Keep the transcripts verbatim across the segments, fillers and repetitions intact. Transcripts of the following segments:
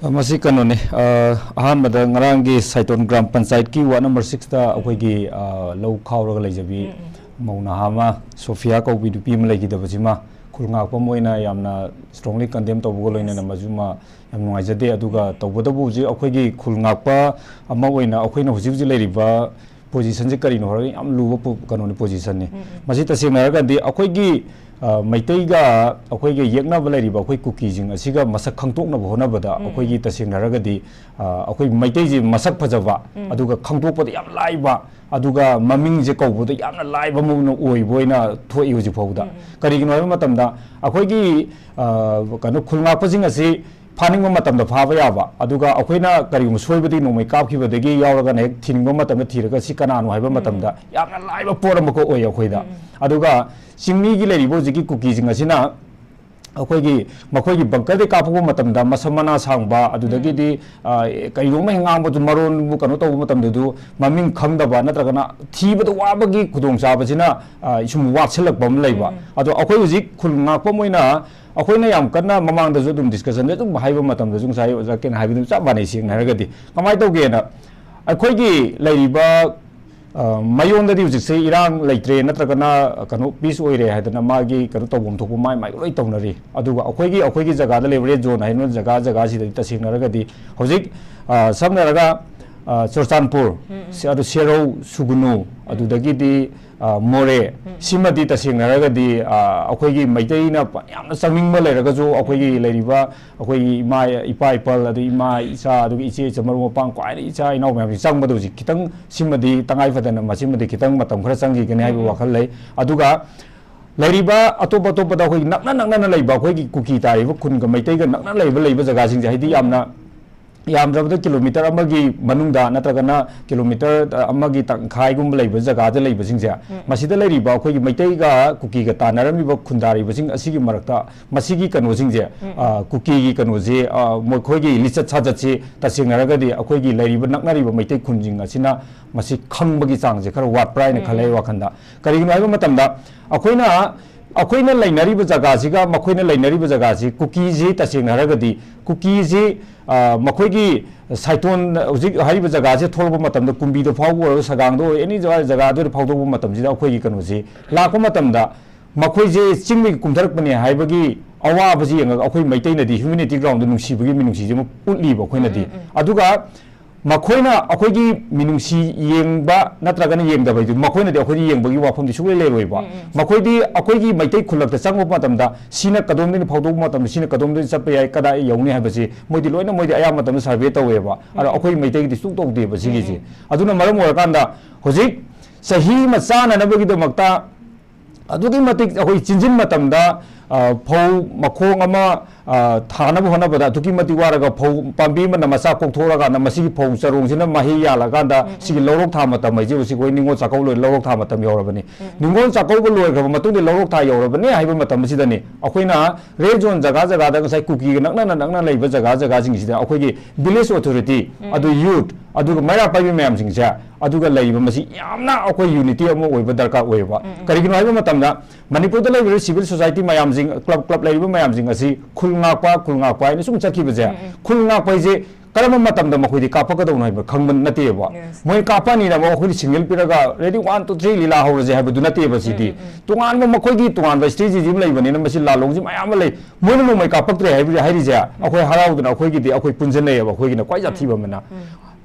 ꯑ, ꯃꯁꯤ ꯀꯩꯅꯣꯅꯤ, ꯑ, ꯑꯍꯥꯟꯕꯗ ꯉꯔꯥꯡꯒꯤ ꯁꯥꯏꯇꯣꯟ ꯒ꯭ꯔꯥꯝ ꯄꯟꯆꯥꯌꯠꯀꯤ ꯋꯥꯔꯗ ꯅꯝꯕꯔ ꯁꯤꯛꯁꯇ ꯑꯩꯈꯣꯏꯒꯤ, ꯑ, ꯂꯧ ꯈꯥꯎꯔꯒ ꯂꯩꯖꯕꯤ ꯎꯝ, ꯎꯝ꯫ ꯃꯧ ꯅꯍꯥ ꯑꯃ, ꯁꯣꯐꯤꯌꯥ ꯀꯧꯕꯤ ꯅꯨꯄꯤ ꯑꯃ ꯂꯩꯈꯤꯗꯕꯁꯤꯃ ꯈꯨꯜ ꯉꯥꯛꯄ ꯑꯃ ꯑꯣꯏꯅ ꯌꯥꯝꯅ strongly condemn ꯇꯧꯕꯒ ꯂꯣꯏꯅꯅ ꯌꯦꯁ꯫ ꯃꯁꯤꯃ ꯌꯥꯝ ꯅꯨꯡꯉꯥꯏꯖꯗꯦ꯫ ꯑꯗꯨꯒ ꯎꯝ꯫ ꯇꯧꯕꯇꯕꯨ ꯍꯧꯖꯤꯛ ꯑꯩꯈꯣꯏꯒꯤ ꯈꯨꯜ ꯉꯥꯛꯄ ꯑꯃ ꯑꯣꯏꯅ ꯑꯩꯈꯣꯏꯅ ꯍꯧꯖꯤꯛ ꯍꯧꯖꯤꯛ ꯂꯩꯔꯤꯕ ꯄꯣꯖꯤꯁꯟꯁꯦ ꯀꯔꯤꯅꯣ ꯍꯥꯏꯔꯒ ꯌꯥꯝ ꯂꯨꯕ ꯄꯣ-, ꯀꯩꯅꯣꯅꯤ, ꯄꯣꯖꯤꯁꯟꯅꯤ꯫ ꯎꯝ, ꯎꯝ꯫ ꯃꯁꯤ ꯇꯁꯦꯡꯅ ꯍꯥꯏꯔꯒꯗꯤ ꯑꯩꯈꯣꯏꯒꯤ, ꯑ, ꯃꯩꯇꯩꯒ ꯑꯩꯈꯣꯏꯒ ꯌꯦꯛꯅꯕ ꯂꯩꯔꯤꯕ ꯑꯩꯈꯣꯏ ꯀꯨꯀꯤꯁꯤꯡ ꯑꯁꯤꯒ ꯃꯁꯛ ꯈꯪꯗꯣꯛꯅꯕ ꯍꯣꯠꯅꯕꯗ ꯎꯝ꯫ ꯑꯩꯈꯣꯏꯒꯤ ꯇꯁꯦꯡꯅ ꯍꯥꯏꯔꯒꯗꯤ, ꯑ, ꯑꯩꯈꯣꯏ ꯃꯩꯇꯩꯁꯦ ꯃꯁꯛ ꯐꯖꯕ, ꯎꯝ꯫ ꯑꯗꯨꯒ ꯈꯪꯗꯣꯛꯄꯗ ꯌꯥꯝ ꯂꯥꯏꯕ, ꯑꯗꯨꯒ ꯃꯃꯤꯡꯁꯦ ꯀꯧꯕꯗ ꯌꯥꯝꯅ ꯂꯥꯏꯕ ꯑꯃ ꯑꯣꯏꯕ ꯑꯣꯏꯅ ꯊꯣꯛꯏ ꯍꯧꯖꯤꯛ ꯐꯥꯎꯕꯗ꯫ ꯎꯝ, ꯎꯝ꯫ ꯀꯔꯤꯒꯤꯅꯣ ꯍꯥꯏꯕ ꯃꯇꯝꯗ ꯑꯩꯈꯣꯏꯒꯤ, ꯑ, ꯀꯩꯅꯣ, ꯈꯨꯜ ꯉꯥꯛꯄꯁꯤꯡ ꯑꯁꯤ ꯐꯥꯅꯤꯡꯕ ꯃꯇꯝꯗ ꯐꯥꯕ ꯌꯥꯕ, ꯑꯗꯨꯒ ꯑꯩꯈꯣꯏꯅ ꯀꯔꯤꯒꯨꯝꯕ ꯁꯣꯏꯕꯗꯒꯤ ꯅꯣꯡꯃꯩ ꯀꯥꯞꯈꯤꯕꯗꯒꯤ ꯌꯥꯎꯔꯒꯅ ꯍꯦꯛ ꯊꯤꯅꯤꯡꯕ ꯃꯇꯝꯗ ꯊꯤꯔꯒ ꯁꯤ ꯀꯅꯥꯅꯣ ꯍꯥꯏꯕ ꯎꯝ꯫ ꯃꯇꯝꯗ ꯌꯥꯝꯅ ꯂꯥꯏꯕ ꯄꯣꯠ ꯑꯃꯈꯛ ꯑꯣꯏ ꯑꯩꯈꯣꯏꯗ꯫ ꯎꯝ, ꯎꯝ꯫ ꯑꯗꯨꯒ ꯆꯤꯡꯃꯤꯒꯤ ꯂꯩꯔꯤꯕ ꯍꯧꯖꯤꯛꯀꯤ ꯀꯨꯀꯤꯁꯤꯡ ꯑꯁꯤꯅ ꯑꯩꯈꯣꯏꯒꯤ ꯃꯈꯣꯏꯒꯤ ꯕꯪꯀꯔꯗꯒꯤ ꯀꯥꯞꯄꯛꯄ ꯃꯇꯝꯗ ꯃꯁꯝ ꯃꯅꯥ ꯁꯥꯡꯕ, ꯑꯗꯨꯗꯒꯤꯗꯤ, ꯎꯝ꯫ ꯑ, ꯀꯔꯤꯒꯨꯝꯕ ꯍꯦꯛ ꯉꯥꯡꯕꯗꯨ ꯃꯔꯣꯟꯕꯨ ꯀꯩꯅꯣ ꯇꯧꯕ ꯃꯇꯝꯗꯗꯨ ꯃꯃꯤꯡ ꯈꯪꯗꯕ ꯅꯠꯇ꯭ꯔꯒꯅ ꯊꯤꯕꯗ ꯋꯥꯕꯒꯤ ꯈꯨꯗꯣꯡꯆꯥꯕꯁꯤꯅ, ꯑ, ꯁꯨꯝ ꯋꯥꯠꯁꯤꯜꯂꯛꯄ ꯑꯃ ꯂꯩꯕ꯫ ꯎꯝ꯫ ꯑꯗꯣ ꯑꯩꯈꯣꯏ ꯍꯧꯖꯤꯛ ꯈꯨꯜ ꯉꯥꯛꯄ ꯑꯃ ꯑꯣꯏꯅ ꯑꯩꯈꯣꯏꯅ ꯌꯥꯝ ꯀꯟꯅ ꯃꯃꯥꯡꯗꯁꯨ ꯑꯗꯨꯝ ꯗꯤꯁꯀꯁꯟꯗ ꯑꯗꯨꯝ ꯍꯥꯏꯕ ꯃꯇꯝꯗꯁꯨ ꯉꯁꯥꯏ ꯑꯣꯖꯥ ꯀꯦꯟ ꯍꯥꯏꯕꯗꯨ ꯆꯞ ꯃꯥꯟꯅꯩ꯫ ꯁꯦꯡꯅ ꯍꯥꯏꯔꯒꯗꯤ ꯀꯃꯥꯏꯅ ꯇꯧꯒꯦꯅ ꯑꯩꯈꯣꯏꯒꯤ ꯂꯩꯔꯤꯕ, ꯑ, ꯃꯌꯣꯟꯗꯗꯤ ꯍꯧꯖꯤꯛꯁꯦ ꯏꯔꯥꯡ ꯂꯩꯇ꯭ꯔꯦ ꯅꯠꯇ꯭ꯔꯒꯅ ꯀꯩꯅꯣ ꯄꯤꯁ ꯑꯣꯏꯔꯦ ꯍꯥꯏꯗꯅ ꯃꯥꯒꯤ ꯀꯩꯅꯣ ꯇꯧꯐꯝ ꯊꯣꯛꯄ ꯃꯥꯏ ꯃꯥꯏ ꯂꯣꯏ ꯇꯧꯅꯔꯤ꯫ ꯑꯗꯨꯒ ꯑꯩꯈꯣꯏꯒꯤ, ꯑꯩꯈꯣꯏꯒꯤ ꯖꯒꯥꯗ ꯂꯩꯕ ꯔꯦꯗ ꯖꯣꯟ ꯍꯥꯏꯅ ꯖꯒꯥ ꯖꯒꯥꯁꯤꯗꯗꯤ ꯇꯁꯦꯡꯅ ꯍꯥꯏꯔꯒꯗꯤ ꯍꯧꯖꯤꯛ, ꯑ, ꯁꯝꯅ ꯍꯥꯏꯔꯒ, ꯑ, ꯆꯨꯔꯆꯥꯟꯄꯨꯔ, ꯎꯝ, ꯎꯝ꯫ ꯁꯤ-, ꯑꯗꯨ ꯁꯦꯔꯧ, ꯁꯨꯒꯨꯅꯨ, ꯎꯝ꯫ ꯑꯗꯨꯗꯒꯤꯗꯤ ꯑ, ꯃꯣꯔꯦ, ꯎꯝ꯫ ꯁꯤꯃꯗꯤ ꯇꯁꯦꯡꯅ ꯍꯥꯏꯔꯒꯗꯤ, ꯑ, ꯑꯩꯈꯣꯏꯒꯤ ꯃꯩꯇꯩꯅ ꯄ-, ꯌꯥꯝꯅ ꯆꯪꯅꯤꯡꯕ ꯂꯩꯔꯒꯁꯨ ꯑꯩꯈꯣꯏꯒꯤ ꯎꯝ꯫ ꯂꯩꯔꯤꯕ ꯑꯩꯈꯣꯏꯒꯤ ꯏꯃꯥ, ꯏꯄꯥ ꯏꯄꯜ, ꯑꯗꯩ ꯏꯃꯥ ꯏꯆꯥ, ꯑꯗꯨꯒ ꯏꯆꯦ ꯏꯆꯟ ꯃꯔꯨꯞ ꯃꯄꯥꯡ ꯈ꯭ꯋꯥꯏꯗꯒꯤ ꯏꯆꯥ ꯏꯅꯥꯎ ꯃꯌꯥꯝꯁꯤ ꯆꯪꯕꯗ ꯍꯧꯖꯤꯛ ꯈꯤꯇꯪ ꯁꯤꯃꯗꯤ ꯇꯉꯥꯏ ꯐꯗꯅ ꯃꯁꯤꯃꯗꯤ ꯈꯤꯇꯪ ꯃꯇꯝ ꯈꯔ ꯆꯪꯈꯤꯒꯅꯤ ꯍꯥꯏꯕ ꯎꯝ, ꯎꯝ꯫ ꯋꯥꯈꯜ ꯂꯩ꯫ ꯑꯗꯨꯒ ꯂꯩꯔꯤꯕ ꯑꯇꯣꯞ ꯑꯇꯣꯞꯄꯗ ꯑꯩꯈꯣꯏꯒꯤ ꯅꯛꯅ ꯅꯛꯅꯅ ꯂꯩꯕ ꯑꯩꯈꯣꯏꯒꯤ ꯀꯨꯀꯤ ꯇꯥꯔꯤꯕ ꯈꯨꯟꯒ ꯃꯩꯇꯩꯒ ꯅꯛꯅ ꯂꯩꯕ, ꯂꯩꯕ ꯖꯒꯥꯁꯤꯡꯁꯦ ꯍꯥꯏꯗꯤ ꯎꯝ, ꯎꯝ꯫ ꯌꯥꯝꯅ ꯌꯥꯝꯗ꯭ꯔꯕꯗ ꯀꯤꯂꯣꯃꯤꯇꯔ ꯑꯃꯒꯤ ꯃꯅꯨꯡꯗ ꯅꯠꯇ꯭ꯔꯒꯅ ꯀꯤꯂꯣꯃꯤꯇꯔ, ꯑ, ꯑꯃꯒꯤ ꯇꯪꯈꯥꯏꯒꯨꯝꯕ ꯂꯩꯕ ꯖꯒꯥꯗ ꯂꯩꯕꯁꯤꯡꯁꯦ, ꯎꯝ꯫ ꯃꯁꯤꯗ ꯂꯩꯔꯤꯕ ꯑꯩꯈꯣꯏꯒꯤ ꯃꯩꯇꯩꯒ ꯀꯨꯀꯤꯒ ꯇꯥꯟꯅꯔꯝꯃꯤꯕ ꯈꯨꯟꯗꯥꯔꯤꯕꯁꯤꯡ ꯑꯁꯤꯒꯤ ꯃꯔꯛꯇ ꯃꯁꯤꯒꯤ ꯀꯩꯅꯣꯁꯤꯡꯁꯦ, ꯎꯝ, ꯎꯝ꯫ ꯑ, ꯀꯨꯀꯤꯒꯤ ꯀꯩꯅꯣꯁꯦ, ꯑ, ꯃꯈꯣꯏꯒꯤ ꯂꯤꯆꯠ ꯁꯥꯖꯠꯁꯤ ꯇꯁꯦꯡꯅ ꯍꯥꯏꯔꯒꯗꯤ ꯑꯩꯈꯣꯏꯒꯤ ꯂꯩꯔꯤꯕ ꯅꯛꯅꯔꯤꯕ ꯃꯩꯇꯩ ꯈꯨꯟꯁꯤꯡ ꯑꯁꯤꯅ ꯃꯁꯤ ꯈꯪꯕꯒꯤ ꯆꯥꯡꯁꯦ ꯈꯔ ꯋꯥꯠꯄ꯭ꯔꯥ ꯍꯥꯏꯅ ꯎꯝ, ꯈꯜꯂꯦ ꯑꯩ ꯎꯝ꯫ ꯋꯥꯈꯜꯗ꯫ ꯀꯔꯤꯒꯤꯅꯣ ꯍꯥꯏꯕ ꯃꯇꯝꯗ ꯑꯩꯈꯣꯏꯅ ꯑꯩꯈꯣꯏꯅ ꯂꯩꯅꯔꯤꯕ ꯖꯒꯥꯁꯤꯒ ꯃꯈꯣꯏꯅ ꯂꯩꯅꯔꯤꯕ ꯖꯒꯥꯁꯤ, ꯀꯨꯀꯤꯁꯤ ꯇꯁꯦꯡꯅ ꯍꯥꯏꯔꯒꯗꯤ ꯀꯨꯀꯤꯁꯤ, ꯑ, ꯃꯈꯣꯏꯒꯤ ꯁꯥꯏꯇꯣꯟ ꯍꯧꯖꯤꯛ ꯍꯥꯏꯔꯤꯕ ꯖꯒꯥꯁꯦ ꯊꯣꯛꯂꯛꯄ ꯃꯇꯝꯗ, ꯀꯨꯝꯕꯤꯗ ꯐꯥꯎꯕ ꯑꯣꯏꯔꯣ, ꯁꯒꯥꯡꯗ ꯑꯣꯏꯔꯣ, ꯑꯦꯅꯤ ꯖꯒꯥ, ꯖꯒꯥꯗꯨꯗ ꯐꯥꯎꯗꯣꯛꯄ ꯃꯇꯝꯁꯤꯗ ꯑꯩꯈꯣꯏꯒꯤ ꯀꯩꯅꯣꯁꯤ ꯂꯥꯛꯄ ꯃꯇꯝꯗ ꯃꯈꯣꯏꯁꯦ ꯆꯤꯡꯗꯒꯤ ꯀꯨꯝꯊꯔꯛꯄꯅꯦ ꯍꯥꯏꯕꯒꯤ ꯑꯋꯥꯕꯁꯤ ꯌꯦꯡꯉꯒ ꯑꯩꯈꯣꯏ ꯃꯩꯇꯩꯅꯗꯤ humanity groundꯗ ꯅꯨꯡꯁꯤꯕꯒꯤ ꯃꯤꯅꯨꯡꯁꯤꯁꯦ ꯑꯃ ꯎꯠꯂꯤꯕ ꯑꯩꯈꯣꯏꯅꯗꯤ꯫ ꯎꯝ, ꯎꯝ, ꯎꯝ꯫ ꯑꯗꯨꯒ ꯃꯈꯣꯏꯅ ꯑꯩꯈꯣꯏꯒꯤ ꯃꯤꯅꯨꯡꯁꯤ ꯌꯦꯡꯕ ꯅꯠꯇ꯭ꯔꯒꯅ ꯌꯦꯡꯗꯕ ꯍꯥꯏꯗꯨ, ꯃꯈꯣꯏꯅꯗꯤ ꯑꯩꯈꯣꯏꯗꯤ ꯌꯦꯡꯕꯒꯤ ꯋꯥꯐꯝꯗꯤ ꯁꯨꯡꯂꯩ ꯂꯩꯔꯣꯏꯕ꯫ ꯎꯝ, ꯎꯝ꯫ ꯃꯈꯣꯏꯗꯤ ꯑꯩꯈꯣꯏꯒꯤ ꯃꯩꯇꯩ ꯈꯨꯜꯂꯛꯇ ꯆꯪꯕ ꯃꯇꯝꯗ, ꯁꯤꯅ ꯀꯗꯣꯝꯗꯒꯤ ꯐꯥꯎꯗꯣꯛꯄ ꯃꯇꯝꯗ, ꯁꯤꯅ ꯀꯗꯣꯝꯗꯒꯤ ꯆꯠꯄ ꯌꯥꯏ, ꯀꯗꯥꯏ ꯌꯧꯅꯤ ꯍꯥꯏꯕꯁꯤ ꯃꯣꯏꯗꯤ ꯂꯣꯏꯅ, ꯃꯣꯏꯗꯤ ꯑꯌꯥꯝꯕ ꯃꯇꯝꯗ survey ꯇꯧꯋꯦꯕ꯫ ꯑꯗꯣ ꯎꯝ꯫ ꯑꯩꯈꯣꯏ ꯃꯩꯇꯩꯒꯤꯗꯤ ꯁꯨꯡꯇꯧ ꯇꯧꯗꯦꯕ ꯁꯤꯒꯤꯁꯦ꯫ ꯎꯝ, ꯎꯝ꯫ ꯑꯗꯨꯅ ꯃꯔꯝ ꯑꯣꯏꯔꯀꯥꯟꯗ ꯍꯧꯖꯤꯛ ꯆꯍꯤ ꯑꯃ ꯆꯥꯅꯅꯕꯒꯤꯗꯃꯛꯇ ꯑꯗꯨꯛꯀꯤ ꯃꯇꯤꯛ ꯑꯩꯈꯣꯏ ꯆꯤꯟꯖꯤꯟ ꯃꯇꯝꯗ, ꯑ, ꯐꯧ ꯃꯈꯣꯡ ꯑꯃ, ꯑ, ꯊꯥꯅꯕ ꯍꯣꯠꯅꯕꯗ ꯑꯗꯨꯛꯀꯤ ꯃꯇꯤꯛ ꯋꯥꯔꯒ, ꯐꯧ ꯄꯥꯝꯕꯤ ꯑꯃꯅ ꯃꯆꯥ ꯀꯣꯛꯊꯣꯛꯂꯀꯥꯟꯗ ꯃꯁꯤꯒꯤ ꯐꯧ ꯆꯔꯣꯡꯁꯤꯅ ꯃꯍꯩ ꯌꯥꯜꯂꯀꯥꯟꯗ, ꯎꯝ, ꯎꯝ꯫ ꯁꯤꯒꯤ ꯂꯧꯔꯣꯛ ꯊꯥ ꯃꯇꯝ ꯍꯥꯏꯁꯦ ꯍꯧꯖꯤꯛ ꯑꯩꯈꯣꯏ ꯅꯤꯉꯣꯜ ꯆꯥꯛꯀꯧꯕ ꯂꯣꯏ-, ꯂꯧꯔꯣꯛ ꯊꯥ ꯃꯇꯝ ꯌꯧꯔꯕꯅꯤ꯫ ꯎꯝ, ꯎꯝ꯫ ꯅꯤꯉꯣꯜ ꯆꯥꯛꯀꯧꯕ ꯂꯣꯏꯈ꯭ꯔꯕ ꯃꯇꯨꯡꯗ ꯂꯧꯔꯣꯛ ꯊꯥ ꯌꯧꯔꯕꯅꯤ ꯍꯥꯏꯕ ꯃꯇꯝ ꯑꯁꯤꯗꯅꯤ ꯑꯩꯈꯣꯏꯅ red zone ꯖꯒꯥ ꯖꯒꯥꯗ, ꯉꯁꯥꯏ ꯀꯨꯀꯤꯒ ꯅꯛꯅꯅ ꯅꯛꯅ ꯂꯩꯕ ꯖꯒꯥ ꯖꯒꯥꯁꯤꯡꯁꯤꯗ ꯑꯩꯈꯣꯏꯒꯤ village authority, ꯎꯝ꯫ ꯑꯗꯨ youth, ꯑꯗꯨꯒ ꯃꯩꯔꯥ ꯄꯥꯏꯕꯤ ꯃꯌꯥꯝꯁꯤꯡꯁꯦ, ꯑꯗꯨꯒ ꯂꯩꯔꯤꯕ ꯃꯁꯤ ꯌꯥꯝꯅ ꯑꯩꯈꯣꯏ unity ꯑꯃ ꯑꯣꯏꯕ ꯗꯔꯀꯥꯔ ꯑꯣꯏꯌꯦꯕ꯫ ꯎꯝ, ꯎꯝ꯫ ꯀꯔꯤꯒꯤꯅꯣ ꯍꯥꯏꯕ ꯃꯇꯝꯗ, ꯃꯅꯤꯄꯨꯔꯗ ꯂꯩꯔꯤꯕ civil society ꯃꯌꯥꯝꯁꯤꯡ, club, club ꯂꯩꯔꯤꯕ ꯃꯌꯥꯝꯁꯤꯡ ꯑꯁꯤ ꯈꯨꯜ ꯉꯥꯛꯄ, ꯈꯨꯜ ꯉꯥꯛꯄ ꯍꯥꯏꯅ ꯁꯨꯝ ꯆꯠꯈꯤꯕꯁꯦ, ꯎꯝ, ꯎꯝ꯫ ꯈꯨꯜ ꯉꯥꯛꯄ ꯍꯥꯏꯁꯦ ꯀꯔꯝꯕ ꯃꯇꯝꯗ ꯃꯈꯣꯏꯗꯤ ꯀꯥꯞꯄꯛꯀꯗꯧꯅꯣ ꯍꯥꯏꯕ ꯈꯪꯕ ꯅꯠꯇꯦꯕ꯫ Yes. ꯃꯣꯏ ꯀꯥꯞꯄꯅꯤꯅ ꯑꯃꯨꯛ ꯑꯩꯈꯣꯏꯅ signal ꯄꯤꯔꯒ, "Ready, one, two, three, ꯂꯤꯂꯥ ꯍꯧꯔꯁꯦ" ꯍꯥꯏꯕꯗꯨ ꯅꯠꯇꯦꯕ ꯁꯤꯗꯤ꯫ ꯎꯝ, ꯎꯝ, ꯎꯝ꯫ ꯇꯣꯉꯥꯟꯕ ꯃꯈꯣꯏꯒꯤ ꯇꯣꯉꯥꯟꯕ strategy ꯑꯃ ꯂꯩꯕꯅꯤꯅ, ꯃꯁꯤ ꯂꯥꯂꯣꯡꯁꯤ ꯃꯌꯥꯝ ꯑꯃ ꯂꯩ꯫ ꯃꯣꯏꯅ ꯅꯣꯡꯃꯩ ꯀꯥꯞꯄꯛꯇ꯭ꯔꯦ ꯍꯥꯏꯕ-, ꯍꯥꯏꯔꯤꯁꯦ, ꯑꯩꯈꯣꯏ ꯍꯔꯥꯎꯗꯅ, ꯑꯩꯈꯣꯏꯒꯤꯗꯤ ꯑꯩꯈꯣꯏ ꯄꯨꯟꯁꯤꯟꯅꯩꯌꯦꯕ, ꯑꯩꯈꯣꯏꯒꯤꯅ ꯈ꯭ꯋꯥꯏ ꯁꯥꯊꯤꯕ ꯑꯃꯅ꯫ ꯎꯝ꯫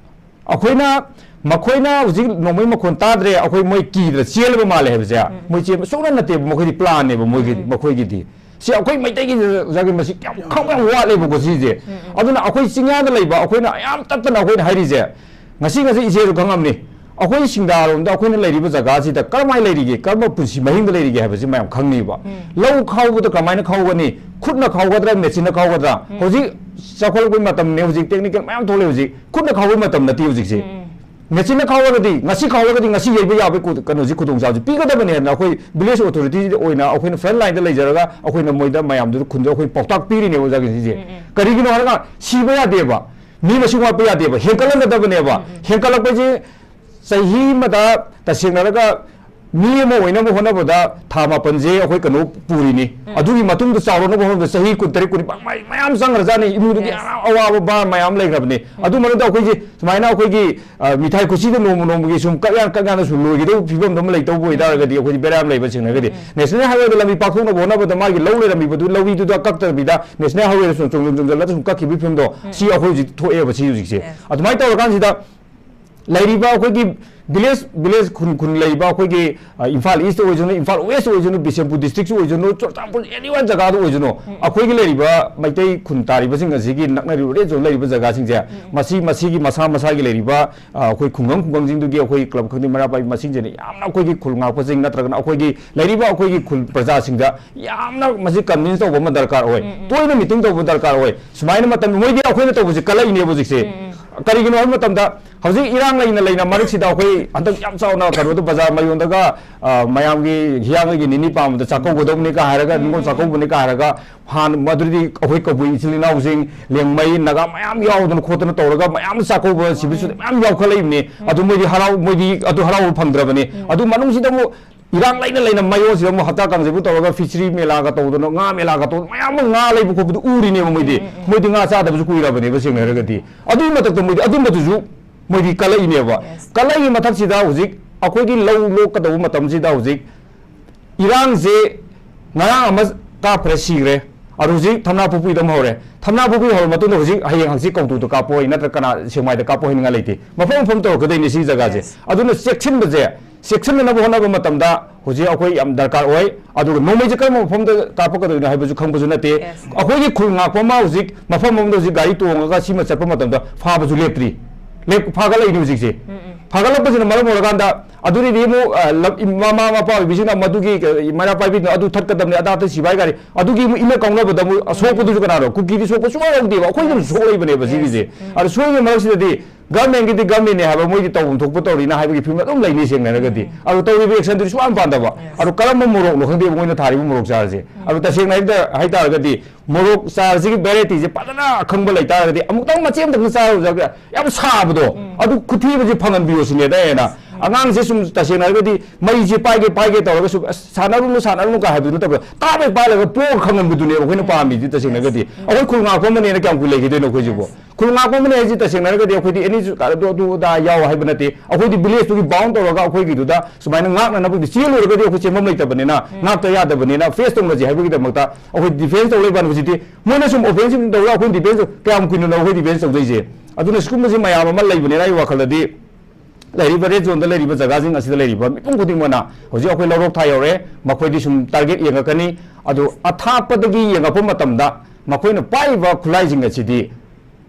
ꯑꯩꯈꯣꯏꯅ, ꯃꯈꯣꯏꯅ ꯍꯧꯖꯤꯛ ꯅꯣꯡꯃꯩ ꯃꯈꯣꯟ ꯇꯥꯗ꯭ꯔꯦ, ꯑꯩꯈꯣꯏ ꯃꯣꯏ ꯀꯤꯗꯅ ꯆꯦꯜꯂꯕ ꯃꯥꯜꯂꯦ ꯍꯥꯏꯕꯁꯦ, ꯎꯝ꯫ ꯃꯣꯏ ꯆꯦꯟꯕ ꯁꯨꯡꯅ ꯅꯠꯇꯦꯕ, ꯃꯈꯣꯏꯗꯤ plan ꯅꯦꯕ ꯃꯣꯏꯒꯤ-, ꯎꯝ꯫ ꯃꯈꯣꯏꯒꯤꯗꯤ꯫ ꯁꯤ ꯑꯩꯈꯣꯏ ꯃꯩꯇꯩꯒꯤ ꯖꯒꯤ ꯃꯁꯤ ꯌꯥꯝ ꯈꯪꯕ ꯌꯥꯝ ꯋꯥꯠꯂꯦꯕꯀꯣ ꯁꯤꯁꯦ꯫ ꯎꯝ, ꯎꯝ꯫ ꯑꯗꯨꯅ ꯑꯩꯈꯣꯏ ꯆꯤꯡꯌꯥꯗ ꯂꯩꯕ ꯑꯩꯈꯣꯏꯅ ꯌꯥꯝ ꯇꯠꯇꯅ ꯑꯩꯈꯣꯏꯅ ꯍꯥꯏꯔꯤꯁꯦ, ꯉꯁꯤ, ꯉꯁꯤ ꯏꯆꯦꯁꯨ ꯈꯪꯉꯝꯅꯤ, ꯑꯩꯈꯣꯏ ꯁꯤꯡꯗꯥꯔꯣꯝꯗ ꯑꯩꯈꯣꯏꯅ ꯂꯩꯔꯤꯕ ꯖꯒꯥꯁꯤꯗ ꯀꯔꯝꯍꯥꯏꯅ ꯂꯩꯔꯤꯒꯦ, ꯀꯔꯝꯕ ꯄꯨꯟꯁꯤ ꯃꯍꯤꯡꯗ ꯂꯩꯔꯤꯒꯦ ꯍꯥꯏꯕꯁꯤ ꯃꯌꯥꯝ ꯈꯪꯅꯤꯕ꯫ ꯎꯝ꯫ ꯂꯧ ꯈꯥꯎꯕꯗ ꯀꯃꯥꯏꯅ ꯈꯥꯎꯒꯅꯤ? ꯈꯨꯠꯅ ꯈꯥꯎꯒꯗ꯭ꯔꯥ, machine ꯅ ꯈꯥꯎꯒꯗ꯭ꯔꯥ? ꯎꯝ꯫ ꯍꯧꯖꯤꯛ ꯆꯥꯎꯈꯠꯂꯛꯄꯒꯤ ꯃꯇꯝꯅꯦ, ꯍꯧꯖꯤꯛ technical ꯃꯌꯥꯝ ꯊꯣꯛꯂꯛꯑꯦ, ꯍꯧꯖꯤꯛ ꯈꯨꯠꯅ ꯈꯥꯎꯕꯒꯤ ꯃꯇꯝ ꯅꯠꯇꯦ ꯍꯧꯖꯤꯛꯁꯦ꯫ ꯎꯝ꯫ Machine ꯅ ꯈꯥꯎꯔꯒꯗꯤ, ꯉꯁꯤ ꯈꯥꯎꯔꯒꯗꯤ ꯉꯁꯤ ꯌꯩꯕ ꯌꯥꯕꯒꯤ ꯈꯨ-, ꯀꯩꯅꯣꯁꯤ, ꯈꯨꯗꯣꯡꯆꯥꯕꯁꯤ ꯄꯤꯒꯗꯕꯅꯦꯅ ꯑꯩꯈꯣꯏ village authority ꯑꯣꯏꯅ ꯑꯩꯈꯣꯏꯅ front line ꯗ ꯂꯩꯖꯔꯒ ꯑꯩꯈꯣꯏꯅ ꯃꯣꯏꯗ, ꯃꯌꯥꯝꯗꯨꯗ, ꯈꯨꯟꯗ ꯑꯩꯈꯣꯏ ꯄꯥꯎꯇꯥꯛ ꯄꯤꯔꯤꯅꯦꯕ ꯑꯣꯖꯥꯁꯤꯡꯁꯦ꯫ ꯎꯝ, ꯎꯝ꯫ ꯀꯔꯤꯒꯤꯅꯣ ꯍꯥꯏꯔꯒ ꯁꯤꯕ ꯌꯥꯗꯦꯕ, ꯃꯤ ꯃꯁꯤꯡ ꯋꯥꯠꯄ ꯌꯥꯗꯦꯕ, ꯍꯦꯟꯀꯠꯍꯟꯒꯗꯕꯅꯦꯕ꯫ ꯎꯝ, ꯎꯝ꯫ ꯍꯦꯟꯀꯠꯂꯛꯄꯁꯦ ꯆꯍꯤ ꯑꯃꯗ ꯇꯁꯦꯡꯅꯔꯒ ꯃꯤ ꯑꯃ ꯑꯣꯏꯅꯕ ꯍꯣꯠꯅꯕꯗ ꯊꯥ ꯃꯥꯄꯟꯁꯦ ꯑꯩꯈꯣꯏ ꯀꯩꯅꯣ ꯄꯨꯔꯤꯅꯤ꯫ ꯑꯗꯨꯒꯤ ꯃꯇꯨꯡꯗ ꯆꯥꯎꯔꯛꯅꯕ ꯍꯣꯠꯅꯕꯗ ꯆꯍꯤ ꯀꯨꯟꯇꯔꯦꯠ, ꯀꯨꯟꯅꯤꯄꯥꯟ ꯃꯌꯥꯝ ꯆꯪꯈ꯭ꯔꯖꯥꯠꯅꯤ꯫ ꯏꯃꯨꯡꯗꯨꯒꯤ ꯌꯥꯝ ꯑꯋꯥꯕ ꯚꯥꯔ ꯃꯌꯥꯝ ꯂꯩꯈ꯭ꯔꯕꯅꯤ꯫ ꯑꯗꯨ ꯃꯔꯛꯇ ꯑꯩꯈꯣꯏꯁꯦ ꯁꯨꯃꯥꯏꯅ ꯑꯩꯈꯣꯏꯒꯤ, ꯑ, ꯃꯤꯊꯥꯏ ꯈꯨꯠꯁꯤꯗ ꯅꯣꯡꯃ ꯅꯣꯡꯃꯒꯤ ꯁꯨꯝ ꯀꯛ ꯌꯥꯟ ꯀꯛ ꯌꯥꯟꯗ ꯁꯨꯝ ꯂꯣꯏꯒꯗꯧꯕ ꯐꯤꯕꯝꯗ ꯑꯃ ꯂꯩꯇꯧꯕ ꯑꯣꯏꯇꯥꯔꯒꯗꯤ ꯑꯩꯈꯣꯏꯗꯤ ꯕꯦꯔꯥ ꯌꯥꯝ ꯂꯩꯕ ꯆꯤꯡꯅꯒꯗꯤ꯫ ꯅꯦꯁꯅꯦꯜ ꯍꯥꯏꯋꯦꯗ ꯂꯝꯕꯤ ꯄꯥꯛꯊꯣꯛꯅꯕ ꯍꯣꯠꯅꯕꯗ ꯃꯥꯒꯤ ꯂꯧ ꯂꯩꯔꯝꯃꯤꯕꯗꯨ, ꯂꯧꯔꯤꯗꯨꯗ ꯀꯛꯇꯕꯤꯗ ꯅꯦꯁꯅꯦꯜ ꯍꯥꯏꯋꯦꯗ ꯁꯨꯝ ꯆꯣꯡꯖꯣꯝ ꯆꯣꯡꯖꯜꯂꯒ ꯁꯨꯝ ꯀꯛꯈꯤꯕꯒꯤ ꯐꯤꯕꯝꯗꯣ, ꯁꯤ ꯑꯩꯈꯣꯏ ꯍꯧꯖꯤꯛ ꯊꯣꯛꯑꯦꯕ꯫ ꯁꯤ ꯍꯧꯖꯤꯛꯁꯦ ꯑꯗꯨꯃꯥꯏꯅ ꯇꯧꯔꯀꯥꯟꯁꯤꯗ ꯂꯩꯔꯤꯕ ꯑꯩꯈꯣꯏꯒꯤ ꯚꯤꯂꯦꯖ, ꯚꯤꯂꯦꯖ ꯈꯨꯟ ꯈꯨꯟ ꯂꯩꯔꯤꯕ ꯑꯩꯈꯣꯏꯒꯤ, ꯑ, ꯏꯝꯐꯥꯜ ꯏꯁꯇ ꯑꯣꯏꯖꯅꯨ, ꯏꯝꯐꯥꯜ ꯋꯦꯁꯇ ꯑꯣꯏꯖꯅꯨ, ꯕꯤꯁꯦꯝꯄꯨꯔ ꯗꯤꯁꯇ꯭ꯔꯤꯛꯇ ꯑꯣꯏꯖꯅꯨ, ꯆꯨꯔꯆꯥꯟꯄꯨꯔ ꯑꯦꯅꯤꯋꯥꯟ ꯖꯒꯥꯗ ꯑꯣꯏꯖꯅꯨ, ꯑꯩꯈꯣꯏꯒꯤ ꯂꯩꯔꯤꯕ ꯃꯩꯇꯩ ꯈꯨꯟ ꯇꯥꯔꯤꯕꯁꯤꯡ ꯑꯁꯤꯒꯤ ꯅꯛꯅꯔꯤꯕ ꯔꯦꯠ ꯖꯣꯟ ꯂꯩꯔꯤꯕ ꯖꯒꯥꯁꯤꯡꯁꯦ, ꯃꯁꯤ, ꯃꯁꯤꯒꯤ ꯃꯁꯥ ꯃꯁꯥꯒꯤ ꯂꯩꯔꯤꯕ, ꯑ, ꯑꯩꯈꯣꯏ ꯈꯨꯡꯒꯪ ꯈꯨꯡꯒꯪꯁꯤꯡꯗꯨꯒꯤ ꯑꯩꯈꯣꯏ ꯀ꯭ꯂꯕ ꯈꯪꯗꯦ, ꯃꯩꯔꯥ ꯄꯥꯏꯕꯤ ꯃꯁꯤꯡꯁꯤꯅ ꯌꯥꯝꯅ ꯑꯩꯈꯣꯏꯒꯤ ꯈꯨꯜ ꯉꯥꯛꯄꯁꯤꯡ ꯅꯠꯇ꯭ꯔꯒꯅ ꯑꯩꯈꯣꯏꯒꯤ ꯂꯩꯔꯤꯕ ꯑꯩꯈꯣꯏꯒꯤ ꯈꯨꯜ ꯄ꯭ꯔꯖꯥꯁꯤꯡꯗ ꯌꯥꯝꯅ ꯃꯁꯤ ꯀꯟꯚꯤꯟꯁ ꯇꯧꯕ ꯑꯃ ꯗꯔꯀꯥꯔ ꯑꯣꯏ꯫ ꯇꯣꯏꯅ ꯃꯤꯇꯤꯡ ꯇꯧꯕ ꯗꯔꯀꯥꯔ ꯑꯣꯏ꯫ ꯁꯨꯃꯥꯏꯅ ꯃꯇꯝ ꯃꯣꯏꯗꯤ ꯑꯩꯈꯣꯏꯅ ꯇꯧꯕꯁꯦ ꯀꯜꯂꯛꯏꯅꯦꯕ ꯍꯧꯖꯤꯛꯁꯦ꯫ ꯀꯔꯤꯒꯤꯅꯣ ꯍꯥꯏꯕ ꯃꯇꯝꯗ ꯍꯧꯖꯤꯛ ꯏꯔꯥꯡ ꯂꯩꯅ ꯂꯩꯅ ꯃꯔꯛꯁꯤꯗ ꯑꯩꯈꯣꯏ ꯍꯟꯗꯛ ꯌꯥꯝ ꯆꯥꯎꯅ ꯀꯩꯅꯣꯗ ꯕꯖꯥꯔ ꯃꯌꯣꯟꯗꯒ, ꯑ, ꯃꯌꯥꯝꯒꯤ ꯍꯤꯌꯥꯡꯒꯩꯒꯤ ꯅꯤꯅꯤ ꯄꯥꯟꯕꯗ ꯆꯥꯛꯀꯧꯒꯗꯧꯕꯅꯤ ꯀꯥ ꯍꯥꯏꯔꯒ, ꯅꯤꯉꯣꯜ ꯆꯥꯛꯀꯧꯕꯅꯤ ꯀꯥ ꯍꯥꯏꯔꯒ, ꯍꯥꯟꯅ ꯃꯗꯨꯗꯤ ꯑꯩꯈꯣꯏ ꯀꯕꯨꯏ ꯏꯆꯤꯜ ꯏꯅꯥꯎꯁꯤꯡ, ꯂꯦꯡꯃꯩ, ꯅꯥꯒꯥ ꯃꯌꯥꯝ ꯌꯥꯎꯗꯅ ꯈꯣꯠꯇꯅ ꯇꯧꯔꯒ ꯃꯌꯥꯝ ꯆꯥꯛꯀꯧꯕ ꯁꯤꯕꯤꯁꯨ ꯃꯌꯥꯝ ꯌꯥꯎꯈꯠꯂꯛꯏꯕꯅꯤ꯫ ꯑꯗꯨ ꯃꯣꯏꯗꯤ ꯍꯔꯥꯎ-, ꯃꯣꯏꯗꯤ ꯑꯗꯨ ꯍꯔꯥꯎꯕ ꯐꯪꯗ꯭ꯔꯕꯅꯤ꯫ ꯑꯗꯨ ꯃꯅꯨꯡꯁꯤꯗ ꯑꯃꯨꯛ ꯏꯔꯥꯡ ꯂꯩꯅ ꯂꯩꯅ ꯃꯌꯣꯟꯁꯤꯗ ꯑꯃꯨꯛ ꯍꯞꯇꯥ ꯀꯥꯡꯖꯩꯕꯨ ꯇꯧꯔꯒ ꯐꯤꯁꯔꯤ ꯃꯦꯂꯥꯒ ꯇꯧꯗꯅ, ꯉꯥ ꯃꯦꯂꯥꯒ ꯇꯧꯗꯅ ꯃꯌꯥꯝ ꯑꯃ ꯉꯥ ꯂꯩꯕ ꯈꯣꯠꯄꯗꯨ ꯎꯔꯤꯅꯦꯕ ꯃꯣꯏꯗꯤ꯫ ꯃꯣꯏꯗꯤ ꯉꯥ ꯆꯥꯗꯕꯁꯨ ꯀꯨꯏꯔꯕꯅꯦꯕ, ꯁꯦꯡꯅ ꯍꯥꯏꯔꯒꯗꯤ꯫ ꯑꯗꯨꯒꯤ ꯃꯊꯛꯇ ꯃꯣꯏꯗꯤ ꯑꯗꯨꯝꯕꯗꯨꯁꯨ ꯃꯣꯏꯗꯤ ꯀꯜꯂꯛꯏꯅꯦꯕ꯫ ꯀꯜꯂꯛꯏ ꯃꯊꯛꯁꯤꯗ ꯍꯧꯖꯤꯛ ꯑꯩꯈꯣꯏꯒꯤ ꯂꯧ ꯂꯣꯛꯀꯗꯧꯕ ꯃꯇꯝꯁꯤꯗ ꯍꯧꯖꯤꯛ ꯏꯔꯥꯡꯁꯦ ꯉꯔꯥꯡ ꯑꯃ ꯀꯥꯞꯈ꯭ꯔꯦ, ꯁꯤꯈ꯭ꯔꯦ꯫ ꯑꯗꯨ ꯍꯧꯖꯤꯛ ꯊꯝꯅꯥ ꯄꯨꯈ꯭ꯔꯤꯗ ꯑꯃ ꯍꯧꯔꯦ꯫ ꯊꯝꯅꯥ ꯄꯨꯈ꯭ꯔꯤ ꯍꯧꯔ ꯃꯇꯨꯡꯗ ꯍꯧꯖꯤꯛ ꯍꯌꯦꯡ ꯍꯪꯆꯤꯠ ꯀꯧꯇꯨꯗ ꯀꯥꯞꯄꯣꯏ, ꯅꯠꯇ꯭ꯔꯒ ꯀꯅꯥ ꯁꯦꯛꯃꯥꯏꯗ ꯀꯥꯞꯄꯣ ꯍꯥꯏꯅꯤꯡꯉꯥꯏ ꯂꯩꯇꯦ꯫ ꯃꯐꯝ ꯃꯐꯝ ꯇꯧꯔꯛꯀꯗꯣꯏꯅꯤ ꯁꯤ ꯖꯒꯥꯁꯦ꯫ ꯑꯗꯨꯅ ꯆꯦꯛꯁꯤꯟꯕꯁꯦ, ꯆꯦꯛꯁꯤꯟꯅꯅꯕ ꯍꯣꯠꯅꯕ ꯃꯇꯝꯗ ꯍꯧꯖꯤꯛ ꯑꯩꯈꯣꯏ ꯌꯥꯝ ꯗꯔꯀꯥꯔ ꯑꯣꯏ꯫ ꯑꯗꯨꯒ ꯅꯣꯡꯃꯩꯁꯦ ꯀꯔꯝꯕ ꯃꯐꯝꯗ ꯀꯥꯞꯄꯛꯀꯗꯣꯏꯅꯣ ꯍꯥꯏꯕꯁꯨ ꯈꯪꯕꯁꯨ ꯅꯠꯇꯦ꯫ ꯑꯩꯈꯣꯏꯒꯤ ꯈꯨꯜ ꯉꯥꯛꯄ ꯑꯃ ꯍꯧꯖꯤꯛ ꯃꯐꯝ ꯑꯃꯗ ꯍꯧꯖꯤꯛ ꯒꯥꯔꯤ ꯇꯣꯡꯉꯒ ꯁꯤꯃ ꯆꯠꯄ ꯃꯇꯝꯗ ꯐꯥꯕꯁꯨ ꯂꯦꯞꯇ꯭ꯔꯤ꯫ ꯂꯦꯞ-, ꯐꯥꯒꯠꯂꯛꯏꯅꯤ ꯍꯧꯖꯤꯛꯁꯦ꯫ ꯐꯥꯒꯠꯂꯛꯄꯁꯤꯅ ꯃꯔꯝ ꯑꯣꯏꯔꯀꯥꯟꯗ ꯑꯗꯨꯗꯩꯗꯤ ꯑꯃꯨꯛ, ꯑ, ꯂꯝ-, ꯃꯃꯥ ꯃꯄꯥ ꯑꯣꯏꯕꯤꯁꯤꯡꯅ ꯃꯗꯨꯒꯤ, ꯑ, ꯃꯩꯔꯥ ꯄꯥꯏꯕꯤꯗꯨꯅ ꯑꯗꯨ ꯊꯠꯀꯗꯕꯅꯤ, ꯑꯗꯥ ꯊꯠ ꯁꯤꯕꯥꯏ ꯒꯥꯔꯤ, ꯑꯗꯨꯒꯤ ꯑꯃꯨꯛ ꯏꯟꯅ ꯀꯥꯎꯅꯕꯗ ꯑꯃꯨꯛ ꯁꯣꯛꯄꯗꯨꯁꯨ ꯀꯅꯥꯅꯣ? ꯀꯨꯀꯤꯗꯤ ꯁꯣꯛꯄ ꯁꯨꯡꯌꯥꯎ ꯌꯥꯎꯗꯦꯕ, ꯑꯩꯈꯣꯏꯗꯁꯨ ꯁꯣꯛꯂꯛꯏꯕꯅꯦꯕ ꯁꯤꯒꯤꯁꯦ꯫ ꯑꯗꯣ ꯁꯣꯏꯔꯤꯉꯩ ꯃꯔꯛꯁꯤꯗꯗꯤ ꯒꯚꯔꯟꯃꯦꯟꯒꯤꯗꯤ ꯒꯚꯔꯟꯃꯦꯟꯅꯦ ꯍꯥꯏꯕ, ꯃꯣꯏꯗꯤ ꯇꯧꯐꯝ ꯊꯣꯛꯄ ꯇꯧꯔꯤꯅ ꯍꯥꯏꯕꯒꯤ ꯐꯤꯕꯝ ꯑꯗꯨꯝ ꯂꯩꯅꯤ ꯁꯦꯡꯅ ꯍꯥꯏꯔꯒꯗꯤ꯫ ꯑꯗꯣ ꯇꯧꯔꯤꯕ ꯑꯦꯛꯁꯟꯗꯨꯗꯤ ꯁꯨꯡꯄꯥꯟ ꯄꯥꯟꯗꯕ꯫ ꯑꯗꯣ ꯀꯔꯝꯕ ꯃꯣꯔꯣꯛꯅꯣ ꯈꯪꯗꯦꯕ ꯃꯣꯏꯅ ꯊꯥꯔꯤꯕ ꯃꯣꯔꯣꯛ ꯆꯥꯔꯁꯦ꯫ ꯑꯗꯣ ꯇꯁꯦꯡꯅ ꯍꯥꯏꯕꯗ ꯍꯥꯏꯇꯥꯔꯒꯗꯤ ꯃꯣꯔꯣꯛ ꯆꯥꯔꯁꯤꯒꯤ ꯚꯦꯔꯥꯏꯇꯤꯁꯦ ꯐꯖꯅ ꯑꯈꯪꯕ ꯂꯩꯇꯥꯔꯒꯗꯤ ꯑꯃꯨꯛꯇꯪ ꯃꯆꯦ ꯑꯃꯇꯪ ꯆꯥꯔꯨꯕꯗ ꯌꯥꯝ ꯁꯥꯕꯗꯣ, ꯑꯗꯨ ꯈꯨꯊꯤꯕꯁꯦ ꯐꯪꯍꯟꯕꯤꯌꯣ ꯁꯤꯅꯦꯗ ꯑꯩꯅ꯫ ꯑꯉꯥꯡꯁꯦ ꯁꯨꯝ ꯇꯁꯦꯡꯅ ꯍꯥꯏꯔꯒꯗꯤ ꯃꯩꯁꯦ ꯄꯥꯏꯒꯦ ꯄꯥꯏꯒꯦ ꯇꯧꯔꯒ ꯁꯨꯝ "ꯑꯁ, ꯁꯥꯟꯅꯔꯨꯅꯨ, ꯁꯥꯟꯅꯔꯨꯅꯨ" ꯀꯥꯏ ꯍꯥꯏꯕꯗꯨ ꯅꯠꯇꯕ, ꯇꯥꯞ ꯍꯦꯛ ꯄꯥꯏꯔꯒ ꯄꯣꯛꯑ ꯈꯪꯍꯟꯕꯗꯨꯅꯦꯕ ꯑꯩꯈꯣꯏꯅ ꯄꯥꯝꯃꯤꯗꯤ꯫ ꯇꯁꯦꯡꯅꯒꯗꯤ ꯑꯩꯈꯣꯏ ꯈꯨꯜ ꯉꯥꯛꯄ ꯑꯃꯅꯦꯅ ꯀꯌꯥꯝ ꯀꯨꯏ ꯂꯩꯈꯤꯗꯣꯏꯅꯣ ꯑꯩꯈꯣꯏꯁꯤꯕꯨ? ꯈꯨꯜ ꯉꯥꯛꯄ ꯑꯃꯅꯦ ꯍꯥꯏꯁꯤ ꯇꯁꯦꯡꯅ ꯍꯥꯏꯔꯒꯗꯤ ꯑꯩꯈꯣꯏꯗꯤ ꯑꯦꯅꯤ ꯑꯗꯨ ꯑꯗꯨ ꯑꯗꯥ ꯌꯥꯎ ꯍꯥꯏꯕ ꯅꯠꯇꯦ꯫ ꯑꯩꯈꯣꯏꯗꯤ ꯚꯤꯂꯦꯖꯇꯨꯒꯤ ꯕꯥꯎꯟ ꯇꯧꯔꯒ ꯑꯩꯈꯣꯏꯒꯤꯗꯨꯗ ꯁꯨꯃꯥꯏꯅ ꯉꯥꯛꯅꯅꯕꯒꯤ ꯆꯦꯜꯂꯨꯔꯒꯗꯤ ꯑꯩꯈꯣꯏ ꯆꯦꯟꯐꯝ ꯂꯩꯇꯕꯅꯤꯅ, ꯉꯥꯛꯇ ꯌꯥꯗꯕꯅꯤꯅ ꯐꯦꯁ ꯇꯧꯅꯁꯤ ꯍꯥꯏꯕꯒꯤꯗꯃꯛꯇ ꯑꯩꯈꯣꯏ ꯗꯤꯐꯦꯟꯁ ꯇꯧ ꯂꯩꯕ ꯍꯧꯖꯤꯛꯇꯤ꯫ ꯃꯣꯏꯅ ꯁꯨꯝ ꯑꯣꯐꯦꯟꯁꯤꯞ ꯇꯧꯔꯒ ꯑꯩꯈꯣꯏ ꯗꯤꯐꯦꯟꯁ ꯀꯌꯥꯝ ꯀꯨꯏꯅꯅꯣ ꯑꯩꯈꯣꯏ ꯗꯤꯐꯦꯟꯁ ꯇꯧꯗꯣꯏꯁꯦ? ꯑꯗꯨꯅ ꯁꯤꯒꯨꯝꯕꯁꯤ ꯃꯌꯥꯝ ꯑꯃ ꯂꯩꯕꯅꯤꯅ ꯑꯩ ꯋꯥꯈꯜꯗꯗꯤ ꯂꯩꯔꯤꯕ ꯔꯦꯗ ꯖꯣꯟꯗ ꯂꯩꯔꯤꯕ ꯖꯒꯥꯁꯤꯡ ꯑꯁꯤꯗ ꯂꯩꯔꯤꯕ ꯃꯤꯄꯨꯝ ꯈꯨꯗꯤꯡꯃꯛꯅ ꯍꯧꯖꯤꯛ ꯑꯩꯈꯣꯏ ꯂꯧꯔꯣꯛ ꯊꯥ ꯌꯧꯔꯦ, ꯃꯈꯣꯏꯗꯤ ꯁꯨꯝ ꯇꯥꯔꯒꯦꯠ ꯌꯦꯡꯉꯛꯀꯅꯤ꯫ ꯑꯗꯨ ꯑꯊꯥꯞꯄꯗꯒꯤ ꯌꯦꯡꯉꯛꯄ ꯃꯇꯝꯗ ꯃꯈꯣꯏꯅ ꯄꯥꯏꯔꯤꯕ ꯈꯨꯠꯂꯥꯏꯁꯤꯡ ꯑꯁꯤꯗꯤ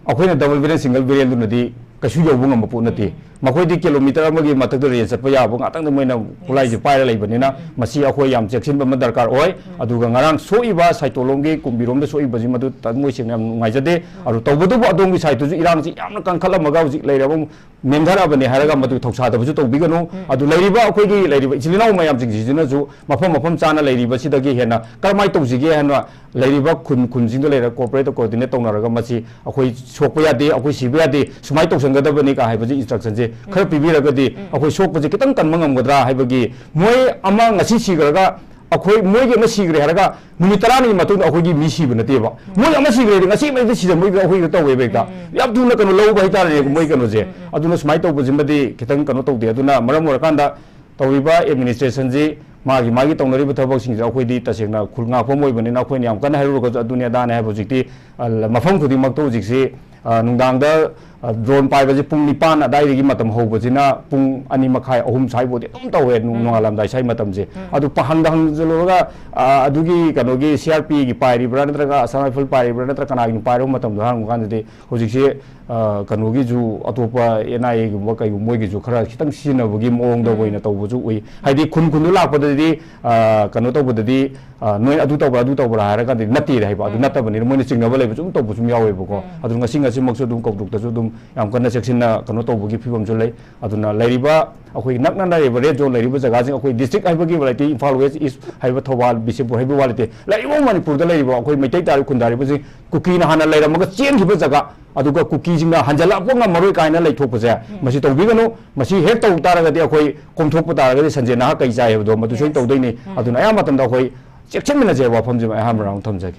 ꯑꯩꯈꯣꯏꯅ ꯗꯕꯜ ꯕꯦꯔꯦꯜ, ꯁꯤꯡꯒꯜ ꯕꯦꯔꯦꯜꯗꯨꯅꯗꯤ ꯀꯩꯁꯨ ꯌꯧꯕ ꯉꯝꯕ ꯄꯣꯠ ꯅꯠꯇꯦ꯫ ꯃꯈꯣꯏꯗꯤ ꯀꯤꯂꯣꯃꯤꯇꯔ ꯑꯃꯒꯤ ꯃꯊꯛꯇ ꯔꯦꯟꯖ ꯆꯠꯄ ꯌꯥꯕ ꯉꯥꯛꯇꯪꯗ ꯃꯣꯏꯅ ꯈꯨꯠꯂꯥꯏꯁꯦ ꯄꯥꯏꯔ ꯂꯩꯕꯅꯤꯅ, ꯃꯁꯤ ꯑꯩꯈꯣꯏ ꯌꯥꯝ ꯆꯦꯛꯁꯤꯟꯕ ꯑꯃ ꯗꯔꯀꯥꯔ ꯑꯣꯏ꯫ ꯑꯗꯨꯒ ꯉꯔꯥꯡ ꯁꯣꯛꯏꯕ ꯁꯥꯏꯇꯣꯂꯣꯝꯒꯤ ꯀꯨꯝꯕꯤꯔꯣꯝꯗ ꯁꯣꯛꯏꯕꯁꯤ ꯃꯗꯨ ꯊꯃꯣꯏ ꯁꯦꯡꯅ ꯌꯥꯝ ꯅꯨꯡꯉꯥꯏꯖꯗꯦ꯫ ꯑꯗꯨ ꯇꯧꯕꯇꯕꯨ ꯑꯗꯣꯝꯒꯤ ꯁꯥꯏꯠꯇꯨꯁꯨ ꯏꯔꯥꯡꯁꯤ ꯌꯥꯝꯅ ꯀꯟꯈꯠꯂꯝꯃꯒ ꯍꯧꯖꯤꯛ ꯂꯩꯔꯕ ꯅꯦꯝꯊꯔꯛꯑꯕꯅꯤ ꯍꯥꯏꯔꯒ ꯃꯗꯨ ꯊꯧꯁꯥꯗꯕꯁꯨ ꯇꯧꯕꯤꯒꯅꯨ꯫ ꯑꯗꯨ ꯂꯩꯔꯤꯕ ꯑꯩꯈꯣꯏꯒꯤ ꯂꯩꯔꯤꯕ ꯏꯆꯤꯜ ꯏꯅꯥꯎ ꯃꯌꯥꯝꯁꯤꯡꯁꯤꯁꯤꯅꯁꯨ ꯃꯐꯝ ꯃꯐꯝ ꯆꯥꯅ ꯂꯩꯔꯤꯕꯁꯤꯗꯒꯤ ꯍꯦꯟꯅ ꯀꯔꯝꯍꯥꯏꯅ ꯇꯧꯁꯤꯒꯦ ꯍꯥꯏꯅ ꯂꯩꯔꯤꯕ ꯈꯨꯟ ꯈꯨꯟꯁꯤꯡꯗ ꯂꯩꯔꯒ ꯀꯣꯑꯣꯄꯔꯦꯠ ꯀꯣꯑꯣꯔꯗꯤꯅꯦꯠ ꯇꯧꯅꯔꯒ ꯃꯁꯤ ꯑꯩꯈꯣꯏ ꯁꯣꯛꯄ ꯌꯥꯗꯦ, ꯑꯩꯈꯣꯏ ꯁꯤꯕ ꯌꯥꯗꯦ, ꯁꯨꯃꯥꯏꯅ ꯇꯧꯁꯟꯒꯗꯕꯅꯤ ꯀ ꯍꯥꯏꯕꯁꯤ ꯏꯟꯁꯇ꯭ꯔꯛꯁꯟꯁꯦ ꯈꯔ ꯄꯤꯕꯤꯔꯒꯗꯤ ꯑꯩꯈꯣꯏ ꯁꯣꯛꯄꯁꯦ ꯈꯤꯇꯪ ꯀꯟꯕ ꯉꯝꯒꯗ꯭ꯔꯥ ꯍꯥꯏꯕꯒꯤ, ꯃꯣꯏ ꯑꯃ ꯉꯁꯤ ꯁꯤꯈ꯭ꯔꯒ ꯑꯩꯈꯣꯏ ꯃꯣꯏꯒꯤ ꯑꯃ ꯁꯤꯈ꯭ꯔꯦ ꯍꯥꯏꯔꯒ ꯅꯨꯃꯤꯠ ꯇꯔꯥꯅꯤꯒꯤ ꯃꯇꯨꯡꯗ ꯑꯩꯈꯣꯏꯒꯤ ꯃꯤ ꯁꯤꯕ ꯅꯠꯇꯦꯕ꯫ ꯃꯣꯏ ꯑꯃ ꯁꯤꯈ꯭ꯔꯦ ꯍꯥꯏꯗꯤ ꯉꯁꯤ ꯃꯩꯗ ꯁꯤꯖꯟꯕꯒꯤꯗ ꯑꯩꯈꯣꯏꯒꯤꯗ ꯇꯧꯋꯦꯕ ꯍꯦꯛꯇ꯫ ꯌꯥꯝ ꯊꯨꯅ ꯀꯩꯅꯣ ꯂꯧꯕ ꯍꯥꯏꯇꯥꯔꯦꯅꯦ ꯃꯣꯏ ꯀꯩꯅꯣꯁꯦ꯫ ꯑꯗꯨꯅ ꯁꯨꯃꯥꯏꯅ ꯇꯧꯕꯁꯤꯃꯗꯤ ꯈꯤꯇꯪ ꯀꯩꯅꯣ ꯇꯧꯗꯦ꯫ ꯑꯗꯨꯅ ꯃꯔꯝ ꯑꯣꯏꯔꯀꯥꯟꯗ ꯇꯧꯔꯤꯕ ꯑꯦꯗꯃꯤꯅꯤꯁꯇ꯭ꯔꯦꯁꯟꯁꯤ ꯃꯥꯒꯤ ꯃꯥꯒꯤ ꯇꯧꯅꯔꯤꯕ ꯊꯕꯛꯁꯤꯡꯁꯦ ꯑꯩꯈꯣꯏꯗꯤ ꯇꯁꯦꯡꯅ ꯈꯨꯜ ꯉꯥꯛꯄ ꯑꯃ ꯑꯣꯏꯕꯅꯤꯅ ꯑꯩꯈꯣꯏꯅ ꯌꯥꯝ ꯀꯟꯅ ꯍꯥꯏꯔꯨꯔꯒꯁꯨ ꯑꯗꯨꯅꯤ ꯑꯗꯥꯅꯤ ꯍꯥꯏꯕ ꯍꯧꯖꯤꯛꯇꯤ, ꯑ, ꯃꯐꯝ ꯈꯨꯗꯤꯡꯃꯛꯇ ꯍꯧꯖꯤꯛꯁꯤ, ꯑ, ꯅꯨꯡꯗꯥꯡꯗ, ꯑ, ꯗ꯭ꯔꯣꯟ ꯄꯥꯏꯕꯁꯦ ꯄꯨꯡ ꯅꯤꯄꯥꯟ ꯑꯗꯥꯏꯗꯒꯤ ꯃꯇꯝ ꯍꯧꯕꯁꯤꯅ ꯄꯨꯡ ꯑꯅꯤ ꯃꯈꯥꯏ, ꯑꯍꯨꯝ ꯁ꯭ꯋꯥꯏꯐꯥꯎꯗꯤ ꯑꯗꯨꯝ ꯇꯧꯋꯦ, ꯅꯣꯡ-, ꯅꯣꯡꯉꯥꯜꯂꯝꯗꯥꯏ ꯁ꯭ꯋꯥꯏ ꯃꯇꯝꯁꯦ꯫ ꯑꯗꯨ ꯄ-, ꯍꯪꯗ ꯍꯪꯖꯜꯂꯨꯔꯒ, ꯑ, ꯑꯗꯨꯒꯤ ꯀꯩꯅꯣꯒꯤ ꯁꯤ ꯑꯥꯔ ꯄꯤꯒꯤ ꯄꯥꯏꯔꯤꯕ꯭ꯔꯥ ꯅꯠꯇ꯭ꯔꯒ ꯑꯁꯥꯝ ꯔꯥꯏꯐꯜ ꯄꯥꯏꯔꯤꯕ꯭ꯔꯥ ꯅꯠꯇ꯭ꯔꯒ ꯀꯅꯥꯒꯤꯅꯣ ꯄꯥꯏꯔꯕ ꯃꯇꯝꯗꯣ ꯍꯪꯕ ꯀꯥꯟꯗꯗꯤ ꯍꯧꯖꯤꯛꯁꯦ, ꯑ, ꯀꯩꯅꯣꯒꯤꯁꯨ ꯑꯇꯣꯞꯄ ꯑꯦꯟ ꯑꯥꯏ ꯑꯦꯒꯨꯝꯕ ꯀꯩꯒꯨꯝꯕ ꯃꯣꯏꯒꯤꯁꯨ ꯈꯔ ꯈꯤꯇꯪ ꯁꯤꯖꯤꯟꯅꯕꯒꯤ ꯃꯑꯣꯡꯗ ꯑꯣꯏꯅ ꯇꯧꯕꯁꯨ ꯎꯏ꯫ ꯍꯥꯏꯗꯤ ꯈꯨꯟ ꯈꯨꯟꯗ ꯂꯥꯛꯄꯗꯗꯤ, ꯑ, ꯀꯩꯅꯣ ꯇꯧꯕꯗꯗꯤ, ꯑ, "ꯅꯣꯏ ꯑꯗꯨ ꯇꯧꯕ꯭ꯔꯥ, ꯑꯗꯨ ꯇꯧꯕ꯭ꯔꯥ?" ꯍꯥꯏꯔꯀꯥꯟꯗꯗꯤ ꯅꯠꯇꯦꯗ ꯍꯥꯏꯕ꯫ ꯑꯗꯨ ꯅꯠꯇꯕꯅꯤꯅ ꯃꯣꯏꯅ ꯆꯤꯡꯅꯕ ꯂꯩꯕꯁꯨ ꯑꯗꯨꯝ ꯇꯧꯕꯁꯨ ꯑꯗꯨꯝ ꯌꯥꯎꯋꯦꯕꯀꯣ꯫ ꯑꯗꯨ ꯉꯁꯤ ꯉꯁꯤꯃꯛꯁꯨ ꯑꯗꯨꯝ ꯀꯧꯗ꯭ꯔꯨꯛꯇꯁꯨ ꯑꯗꯨꯝ ꯌꯥꯝ ꯀꯟꯅ ꯆꯦꯛꯁꯤꯟꯅ ꯀꯩꯅꯣ ꯇꯧꯕꯒꯤ ꯐꯤꯕꯝꯁꯨ ꯂꯩ꯫ ꯑꯗꯨꯅ ꯂꯩꯔꯤꯕ ꯑꯩꯈꯣꯏꯒꯤ ꯅꯛꯅ ꯂꯩꯔꯤꯕ red zone ꯂꯩꯔꯤꯕ ꯖꯒꯥꯁꯤꯡ, ꯑꯩꯈꯣꯏ district ꯍꯥꯏꯕꯒꯤ ꯋꯥ ꯂꯩꯇꯦ, ꯏꯝꯐꯥꯜ West, East ꯍꯥꯏꯕ, ꯊꯧꯕꯥꯜ, ꯕꯤꯁꯦꯝꯄꯨꯔ ꯍꯥꯏꯕꯒꯤ ꯋꯥ ꯂꯩꯇꯦ, ꯂꯩꯔꯤꯕ ꯃꯅꯤꯄꯨꯔꯗ ꯂꯩꯔꯤꯕ ꯑꯩꯈꯣꯏ ꯃꯩꯇꯩ ꯇꯥꯔꯤꯕ ꯈꯨꯟꯗꯥꯔꯤꯕꯁꯤꯡ ꯀꯨꯀꯤꯅ ꯍꯥꯟꯅ ꯂꯩꯔꯝꯃꯒ ꯆꯦꯟꯈꯤꯕ ꯖꯒꯥ, ꯑꯗꯨꯒ ꯀꯨꯀꯤꯁꯤꯡꯅ ꯍꯟꯖꯜꯂꯛꯄ ꯉꯝꯃꯔꯣꯏ ꯀꯥꯏꯅ ꯂꯩꯊꯣꯛꯄꯁꯦ, ꯃꯁꯤ ꯇꯧꯕꯤꯒꯅꯨ꯫ ꯃꯁꯤ ꯍꯦꯛ ꯇꯧ ꯇꯥꯔꯒꯗꯤ ꯑꯩꯈꯣꯏ ꯀꯣꯝꯊꯣꯛꯄ ꯇꯥꯔꯒꯗꯤ ꯁꯟꯖꯦ ꯅꯍꯥꯛ ꯀꯩ ꯆꯥꯏ ꯍꯥꯏꯕꯗꯣ ꯃꯗꯨ ꯁꯣꯏꯅ ꯇꯧꯗꯣꯏꯅꯤ꯫ ꯑꯗꯨꯅ ꯑꯌꯥꯝꯕ ꯃꯇꯝꯗ ꯑꯩꯈꯣꯏ ꯆꯦꯛꯁꯤꯟꯃꯤꯟꯅꯁꯦ ꯍꯥꯏꯕ ꯋꯥꯐꯝꯁꯤꯃ ꯑꯩ ꯑꯍꯥꯟꯕ round ꯊꯝꯖꯒꯦ꯫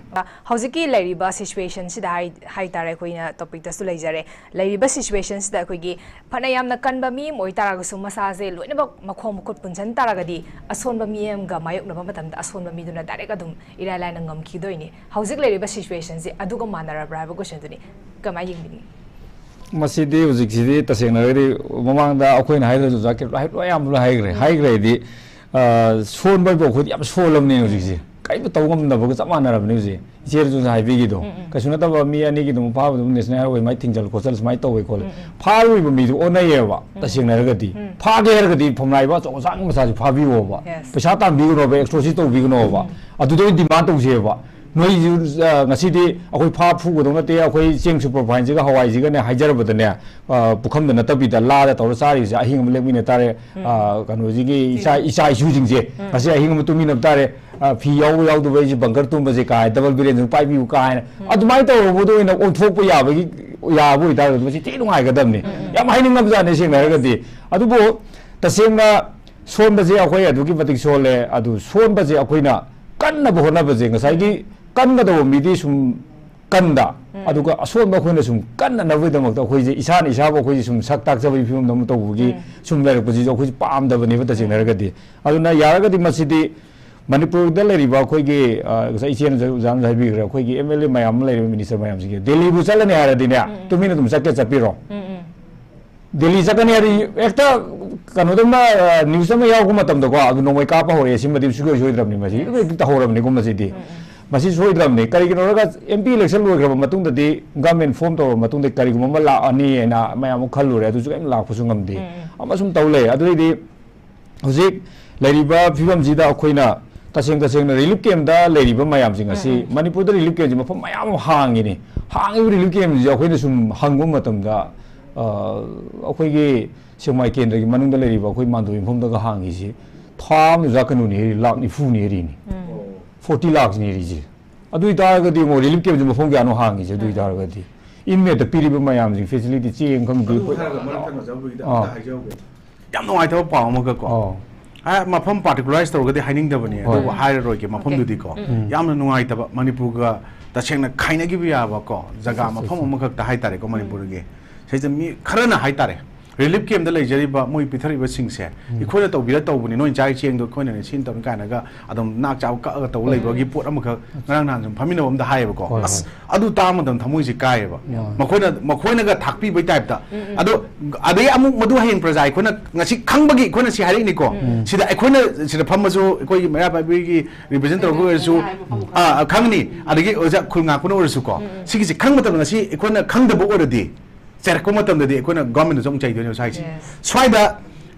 ꯍꯧꯖꯤꯛꯀꯤ ꯂꯩꯔꯤꯕ situationꯁꯤꯗ ꯍꯥꯏ-, ꯍꯥꯏꯇꯥꯔꯦ, ꯑꯩꯈꯣꯏꯅ topicꯇꯁꯨ ꯂꯩꯖꯔꯦ꯫ ꯂꯩꯔꯤꯕ situationꯁꯤꯗ ꯑꯩꯈꯣꯏꯒꯤ ꯐꯅ ꯌꯥꯝꯅ ꯀꯟꯕ ꯃꯤ ꯑꯃ ꯑꯣꯏꯇꯥꯔꯒꯁꯨ ꯃꯁꯥꯁꯦ ꯂꯣꯏꯅꯃꯛ ꯃꯈꯣꯡ ꯃꯈꯨꯠ ꯄꯨꯟꯁꯤꯟ ꯇꯥꯔꯒꯗꯤ ꯑꯁꯣꯟꯕ ꯃꯤ ꯑꯃꯒ ꯃꯥꯌꯣꯛꯅꯕ ꯃꯇꯝꯗ ꯑꯁꯣꯟꯕ ꯃꯤꯗꯨꯅ direct ꯑꯗꯨꯝ ꯏꯔꯥꯏ ꯂꯥꯏꯅ ꯉꯝꯈꯤꯗꯣꯏꯅꯤ꯫ ꯍꯧꯖꯤꯛ ꯂꯩꯔꯤꯕ situationꯁꯦ ꯑꯗꯨꯒ ꯃꯥꯟꯅꯔꯕ꯭ꯔꯥ ꯍꯥꯏꯕ questionꯗꯨꯅꯤ꯫ ꯀꯃꯥꯏꯅ ꯌꯦꯡꯕꯤꯅꯤꯡꯉꯤ? ꯃꯁꯤꯗꯤ ꯍꯧꯖꯤꯛꯁꯤꯗꯤ ꯇꯁꯦꯡꯅ ꯍꯥꯏꯔꯒꯗꯤ ꯃꯃꯥꯡꯗ ꯑꯩꯈꯣꯏꯅ ꯍꯥꯏꯗ꯭ꯔꯁꯨ ꯑꯣꯖꯥ ꯀꯤꯔꯣ ꯍꯥꯏ-, ꯂꯣꯏ ꯑꯌꯥꯝꯕ ꯂꯣꯏ ꯍꯥꯏꯈ꯭ꯔꯦ꯫ ꯍꯥꯏꯈ꯭ꯔꯦ ꯍꯥꯏꯗꯤ, ꯑ, ꯁꯣꯟꯕ ꯍꯥꯏꯕꯨ ꯑꯩꯈꯣꯏꯗꯤ ꯌꯥꯝ ꯁꯣꯜꯂꯕꯅꯦ ꯍꯧꯖꯤꯛꯁꯦ꯫ ꯀꯔꯤꯝꯇ ꯇꯧ ꯉꯝꯗꯕꯒ ꯆꯞ ꯃꯥꯟꯅꯔꯕꯅꯦ ꯍꯧꯖꯤꯛ꯫ ꯏꯆꯦꯗꯨꯁꯨ ꯍꯥꯏꯕꯤꯈꯤꯗꯣ꯫ ꯀꯩꯁꯨ ꯅꯠꯇꯕ ꯃꯤ ꯑꯅꯤꯒꯤ ꯑꯗꯨꯝ ꯐꯥꯕ ꯑꯗꯨꯝ national highway ꯁꯨꯃꯥꯏꯅ ꯊꯤꯡꯖꯜ ꯈꯣꯠꯆꯜ ꯁꯨꯃꯥꯏꯅ ꯇꯧꯋꯦ ꯈꯣꯠꯂꯦ꯫ ꯐꯥꯔꯨꯔꯤꯕ ꯃꯤꯗꯨ ꯑꯣꯟꯅꯩꯌꯦꯕ ꯇꯁꯦꯡꯅ ꯍꯥꯏꯔꯒꯗꯤ꯫ ꯐꯥꯒꯦ ꯍꯥꯏꯔꯒꯗꯤ ꯐꯝꯅꯥꯏꯕ ꯑꯆꯧ ꯑꯁꯥꯡꯒꯤ ꯃꯆꯥꯁꯤ ꯐꯥꯕꯤꯌꯣꯕ꯫ Yes. ꯄꯩꯁꯥ ꯇꯥꯟꯕꯤꯒꯅꯣꯕ, extortion ꯇꯧꯕꯤꯒꯅꯣꯕ꯫ ꯑꯗꯨꯗ ꯑꯣꯏꯅ demand ꯇꯧꯁꯦꯕ꯫ ꯅꯣꯏꯁꯨ, ꯑ, ꯉꯁꯤꯗꯤ ꯑꯩꯈꯣꯏ ꯐꯥ ꯐꯨꯒꯗꯧ ꯅꯠꯇꯦ, ꯑꯩꯈꯣꯏ ꯆꯦꯡ superfineꯁꯤꯒ ꯍꯋꯥꯏꯁꯤꯒꯅꯦ ꯍꯥꯏꯖꯔꯕꯗꯅꯦ, ꯑ, ꯄꯨꯈꯝꯗ ꯅꯠꯇꯕꯤꯗ ꯂꯥꯗ ꯇꯧꯔ ꯆꯥꯔꯤꯕꯁꯦ ꯑꯍꯤꯡ ꯑꯃ ꯂꯦꯛꯃꯤꯟꯅ ꯇꯥꯔꯦ, ꯑ, ꯀꯩꯅꯣꯁꯤꯒꯤ ꯏꯆꯥ, ꯏꯆꯥ ꯏꯁꯨꯁꯤꯡꯁꯦ ꯉꯁꯤ ꯑꯍꯤꯡ ꯑꯃ ꯇꯨꯝꯃꯤꯟꯅꯕ ꯇꯥꯔꯦ, ꯑ, ꯐꯤ ꯌꯥꯎꯕ ꯌꯥꯎꯗꯕ ꯑꯩꯁꯦ bunker ꯇꯨꯝꯕꯁꯦ ꯀꯥꯏ, double bedꯁꯤꯡ ꯄꯥꯏꯕꯤꯌꯨ ꯀꯥꯏꯅ ꯑꯗꯨꯃꯥꯏꯅ ꯇꯧꯔꯨꯕꯗ ꯑꯣꯏꯅ ꯑꯣꯟꯊꯣꯛꯄ ꯌꯥꯕꯒꯤ, ꯌꯥꯕ ꯑꯣꯏꯇꯥꯔꯒꯗꯤ ꯃꯁꯤ ꯊꯤ ꯅꯨꯡꯉꯥꯏꯒꯗꯕꯅꯤ꯫ ꯌꯥꯝ ꯍꯥꯏꯅꯤꯡꯉꯕꯖꯥꯠꯅꯤ ꯁꯦꯡꯅ ꯍꯥꯏꯔꯒꯗꯤ꯫ ꯑꯗꯨꯕꯨ ꯇꯁꯦꯡꯅ ꯁꯣꯟꯕꯁꯦ ꯑꯩꯈꯣꯏ ꯑꯗꯨꯛꯀꯤ ꯃꯇꯤꯛ ꯁꯣꯜꯂꯦ꯫ ꯑꯗꯨ ꯁꯣꯟꯕꯁꯦ ꯑꯩꯈꯣꯏꯅ ꯀꯟꯅꯕ ꯍꯣꯠꯅꯕꯁꯦ, ꯉꯁꯥꯏꯒꯤ ꯀꯟꯒꯗꯧꯕ ꯃꯤꯗꯤ ꯁꯨꯝ ꯀꯟꯗ, ꯑꯗꯨꯒ ꯑꯁꯣꯟꯕ ꯑꯩꯈꯣꯏꯅ ꯁꯨꯝ ꯀꯟꯅꯅꯕꯒꯤꯗꯃꯛꯇ ꯑꯩꯈꯣꯏꯁꯦ ꯏꯁꯥꯅ ꯏꯁꯥꯕꯨ ꯑꯩꯈꯣꯏꯁꯦ ꯁꯨꯝ ꯁꯛ ꯇꯥꯛꯆꯕꯒꯤ ꯐꯤꯕꯝꯗ ꯑꯃꯨꯛ ꯇꯧꯕꯒꯤ ꯁꯨꯝ ꯂꯩꯔꯛꯄꯁꯤꯁꯨ ꯑꯩꯈꯣꯏꯁꯦ ꯄꯥꯝꯗꯕꯅꯦꯕ ꯇꯁꯦꯡꯅ ꯍꯥꯏꯔꯒꯗꯤ꯫ ꯑꯗꯨꯅ ꯌꯥꯔꯒꯗꯤ ꯃꯁꯤꯗꯤ ꯃꯅꯤꯄꯨꯔꯗ ꯂꯩꯔꯤꯕ ꯑꯩꯈꯣꯏꯒꯤ, ꯑ, ꯉꯁꯥꯏ ꯏꯆꯦꯅꯁꯨ, ꯑꯣꯖꯥꯅꯁꯨ ꯍꯥꯏꯕꯤꯈ꯭ꯔꯦ, ꯑꯩꯈꯣꯏꯒꯤ M L A ꯃꯌꯥꯝ ꯑꯃ ꯂꯩꯔꯤꯕ, minister ꯃꯌꯥꯝꯁꯤꯡꯁꯦ ꯗꯦꯜꯂꯤꯕꯨ ꯆꯠꯂꯅꯤ ꯍꯥꯏꯔꯗꯤꯅꯦ, ꯇꯨꯃꯤꯟꯅ ꯑꯗꯨꯝ ꯆꯠꯀꯦ ꯆꯠꯄꯤꯔꯣ꯫ ꯗꯦꯜꯂꯤ ꯆꯠꯀꯅꯤ ꯍꯥꯏꯗꯤ ꯍꯦꯛꯇ ꯀꯩꯅꯣꯗ ꯑꯃ, ꯑ, news ꯑꯃ ꯌꯥꯎꯔꯛꯄ ꯃꯇꯝꯗꯀꯣ, ꯑꯗꯨ ꯅꯣꯡꯃꯩ ꯀꯥꯞꯄ ꯍꯧꯔꯛꯑꯦ, ꯁꯤꯃꯗꯤ ꯁꯨꯡꯁꯣꯏ ꯁꯣꯏꯗ꯭ꯔꯕꯅꯤ ꯃꯁꯤ꯫ ꯍꯦꯛꯇ ꯇꯧꯍꯧꯔꯕꯅꯤꯀꯣ ꯃꯁꯤꯗꯤ꯫ ꯃꯁꯤ ꯁꯣꯏꯗ꯭ꯔꯕꯅꯤ꯫ ꯀꯔꯤꯒꯤꯅꯣ ꯍꯥꯏꯔꯒ M P election ꯂꯣꯏꯈ꯭ꯔꯕ ꯃꯇꯨꯡꯗꯗꯤ, government form ꯇꯧꯔꯕ ꯃꯇꯨꯡꯗ ꯀꯔꯤꯒꯨꯝꯕ ꯑꯃ ꯂꯥꯛꯑꯅꯤ ꯍꯥꯏꯅ ꯃꯌꯥꯝ ꯑꯃ ꯈꯜꯂꯨꯔꯦ, ꯑꯗꯨꯁꯨ ꯀꯔꯤꯝ ꯂꯥꯛꯄꯁꯨ ꯉꯝꯗꯦ꯫ ꯑꯃ ꯁꯨꯝ ꯇꯧ ꯂꯩ꯫ ꯑꯗꯨꯗꯩꯗꯤ ꯍꯧꯖꯤꯛ ꯂꯩꯔꯤꯕ ꯐꯤꯕꯝꯁꯤꯗ ꯑꯩꯈꯣꯏꯅ ꯇꯁꯦꯡ ꯇꯁꯦꯡꯅ relief campꯇ ꯂꯩꯔꯤꯕ ꯃꯌꯥꯝꯁꯤꯡ ꯑꯁꯤ, ꯃꯅꯤꯄꯨꯔꯗ relief campꯁꯤ ꯃꯐꯝ ꯃꯌꯥꯝ ꯑꯃ ꯍꯥꯡꯉꯤꯅꯤ꯫ ꯍꯥꯡꯉꯤꯕ ꯔꯤꯂꯤꯐ ꯀꯦꯝꯞꯁꯦ ꯑꯩꯈꯣꯏꯅ ꯁꯨꯝ ꯍꯪꯕ ꯃꯇꯝꯗ, ꯑ, ꯑꯩꯈꯣꯏꯒꯤ ꯁꯦꯛꯃꯥꯏ ꯀꯦꯟꯗ꯭ꯔꯒꯤ ꯃꯅꯨꯡꯗ ꯂꯩꯔꯤꯕ ꯑꯩꯈꯣꯏ ꯃꯥꯟꯗꯣꯏ ꯃꯐꯝꯗꯒ ꯍꯥꯡꯉꯤꯁꯤ ꯊꯥ ꯑꯃꯗ ꯑꯣꯖꯥ ꯀꯩꯅꯣꯅꯤ ꯍꯥꯏꯔꯤ, ꯂꯥꯛ ꯅꯤꯐꯨꯅꯤ ꯍꯥꯏꯔꯤꯅꯤ꯫ ꯐꯣꯔꯇꯤ ꯂꯥꯛꯁꯅꯤ ꯍꯥꯏꯔꯤꯁꯦ꯫ ꯑꯗꯨ ꯑꯣꯏꯇꯥꯔꯒꯗꯤ ꯑꯃꯨꯛ ꯔꯤꯂꯤꯐ ꯀꯦꯝꯞꯁꯦ ꯃꯐꯝ ꯀꯌꯥꯅꯣ ꯍꯥꯡꯉꯤꯁꯦ? ꯑꯗꯨ ꯑꯣꯏꯇꯥꯔꯒꯗꯤ ꯏꯟꯃꯦꯠꯇ ꯄꯤꯔꯤꯕ ꯃꯌꯥꯝꯁꯤꯡ, ꯐꯦꯁꯤꯂꯤꯇꯤ, ꯆꯦꯡ ꯈꯪꯗꯦ, ꯑꯗꯨ ꯍꯥꯏꯔꯒ ꯃꯔꯛ ꯊꯠꯅ ꯑꯣꯖꯥꯕꯨ ꯑꯥ꯫ ꯑꯝꯇ ꯍꯥꯏꯖꯍꯧꯒꯦ꯫ ꯌꯥꯝ ꯅꯨꯡꯉꯥꯏꯇꯕ ꯄꯥꯎ ꯑꯃꯈꯛ ꯀꯣ꯫ ꯑꯣ꯫ ꯑ, ꯃꯐꯝ ꯄꯥꯔꯇꯤꯀꯨꯂꯔꯥꯏꯁ ꯇꯧꯔꯒꯗꯤ ꯍꯥꯏꯅꯤꯡꯗꯕꯅꯤ, ꯍꯣꯏ꯫ ꯑꯗꯨꯕꯨ ꯍꯥꯏꯔꯔꯣꯏꯒꯦ ꯃꯐꯝꯗꯨꯗꯤꯀꯣ꯫ ꯎꯝ꯫ ꯌꯥꯝꯅ ꯅꯨꯡꯉꯥꯏꯇꯕ, ꯃꯅꯤꯄꯨꯔꯒ ꯇꯁꯦꯡꯅ ꯈꯥꯏꯅꯈꯤꯕ ꯌꯥꯕ ꯀꯣ, ꯖꯒꯥ ꯃꯐꯝ ꯑꯃꯈꯛꯇ ꯍꯥꯏꯇꯥꯔꯦꯀꯣ, ꯃꯅꯤꯄꯨꯔꯒꯤ꯫ ꯁꯤꯗ ꯃꯤ ꯈꯔꯅ ꯍꯥꯏꯇꯥꯔꯦ, ꯔꯤꯂꯤꯐ ꯀꯦꯝꯞꯇ ꯂꯩꯖꯔꯤꯕ ꯃꯣꯏ ꯄꯤꯊꯔꯛꯏꯕꯁꯤꯡꯁꯦ, ꯎꯝ꯫ ꯑꯩꯈꯣꯏꯅ ꯇꯧꯕꯤꯔ ꯇꯧꯕꯅꯤ, ꯅꯣꯏ ꯆꯥꯔꯤ ꯆꯦꯡꯗꯣ ꯑꯩꯈꯣꯏꯅꯅꯦ ꯁꯤ ꯇꯧꯅꯤ ꯀꯥꯏꯅꯒ ꯑꯗꯨꯝ ꯅꯥꯛ ꯆꯥꯕ ꯀꯛꯑꯒ ꯇꯧ ꯂꯩꯕꯒꯤ ꯄꯣꯠ ꯑꯃꯈꯛ ꯉꯔꯥꯡ ꯅꯍꯥꯟ ꯁꯨꯝ ꯐꯝꯃꯤꯟꯅꯕ ꯑꯃꯗ ꯍꯥꯏꯌꯦꯕꯀꯣ꯫ ꯍꯣꯏ, ꯑꯁ, ꯍꯣꯏ꯫ ꯑꯗꯨ ꯇꯥꯕ ꯃꯇꯝꯗ ꯊꯃꯣꯏꯁꯦ ꯀꯥꯏꯌꯦꯕ꯫ ꯍꯣꯏ꯫ ꯃꯈꯣꯏꯅ, ꯃꯈꯣꯏꯅꯒ ꯊꯥꯛꯄꯤꯕꯩ ꯇꯥꯏꯞꯇ꯫ ꯎꯝ, ꯎꯝ꯫ ꯑꯗꯣ ꯑꯗꯩ ꯑꯃꯨꯛ ꯃꯗꯨ ꯍꯌꯦꯡ ꯄ꯭ꯔꯖꯥ ꯑꯩꯈꯣꯏꯅ ꯉꯁꯤ ꯈꯪꯕꯒꯤ ꯑꯩꯈꯣꯏꯅ ꯁꯤ ꯍꯥꯏꯔꯛꯏꯅꯤꯀꯣ꯫ ꯎꯝ꯫ ꯁꯤꯗ ꯑꯩꯈꯣꯏꯅ ꯁꯤꯗ ꯐꯝꯃꯁꯨ ꯑꯩꯈꯣꯏꯒꯤ ꯃꯩꯔꯥ ꯄꯥꯏꯕꯤꯒꯤ ꯔꯤꯄ꯭ꯔꯖꯦꯟ ꯇꯧꯔꯛꯄ ꯑꯣꯏꯔꯁꯨ, ꯍꯥꯏꯕ ꯐꯪꯕ꯫ ꯑꯥ, ꯈꯪꯅꯤ꯫ ꯑꯗꯒꯤ ꯑꯣꯖꯥ ꯈꯨꯜ ꯉꯥꯛꯄꯅ ꯑꯣꯏꯔꯁꯨꯀꯣ꯫ ꯎꯝ, ꯎꯝ꯫ ꯁꯤꯒꯤꯁꯦ ꯈꯪꯕ ꯃꯇꯝꯗ ꯉꯁꯤ ꯑꯩꯈꯣꯏꯅ ꯈꯪꯗꯕ ꯑꯣꯏꯔꯗꯤ ꯆꯩꯔꯛꯄ ꯃꯇꯝꯗꯗꯤ ꯑꯩꯈꯣꯏꯅ ꯒꯣꯔꯃꯦꯟꯗꯁꯨ ꯑꯃꯨꯛ ꯆꯩꯗꯣꯏꯅꯦꯕ ꯁ꯭ꯋꯥꯏꯁꯦ꯫ Yes꯫ ꯁ꯭ꯋꯥꯏꯗ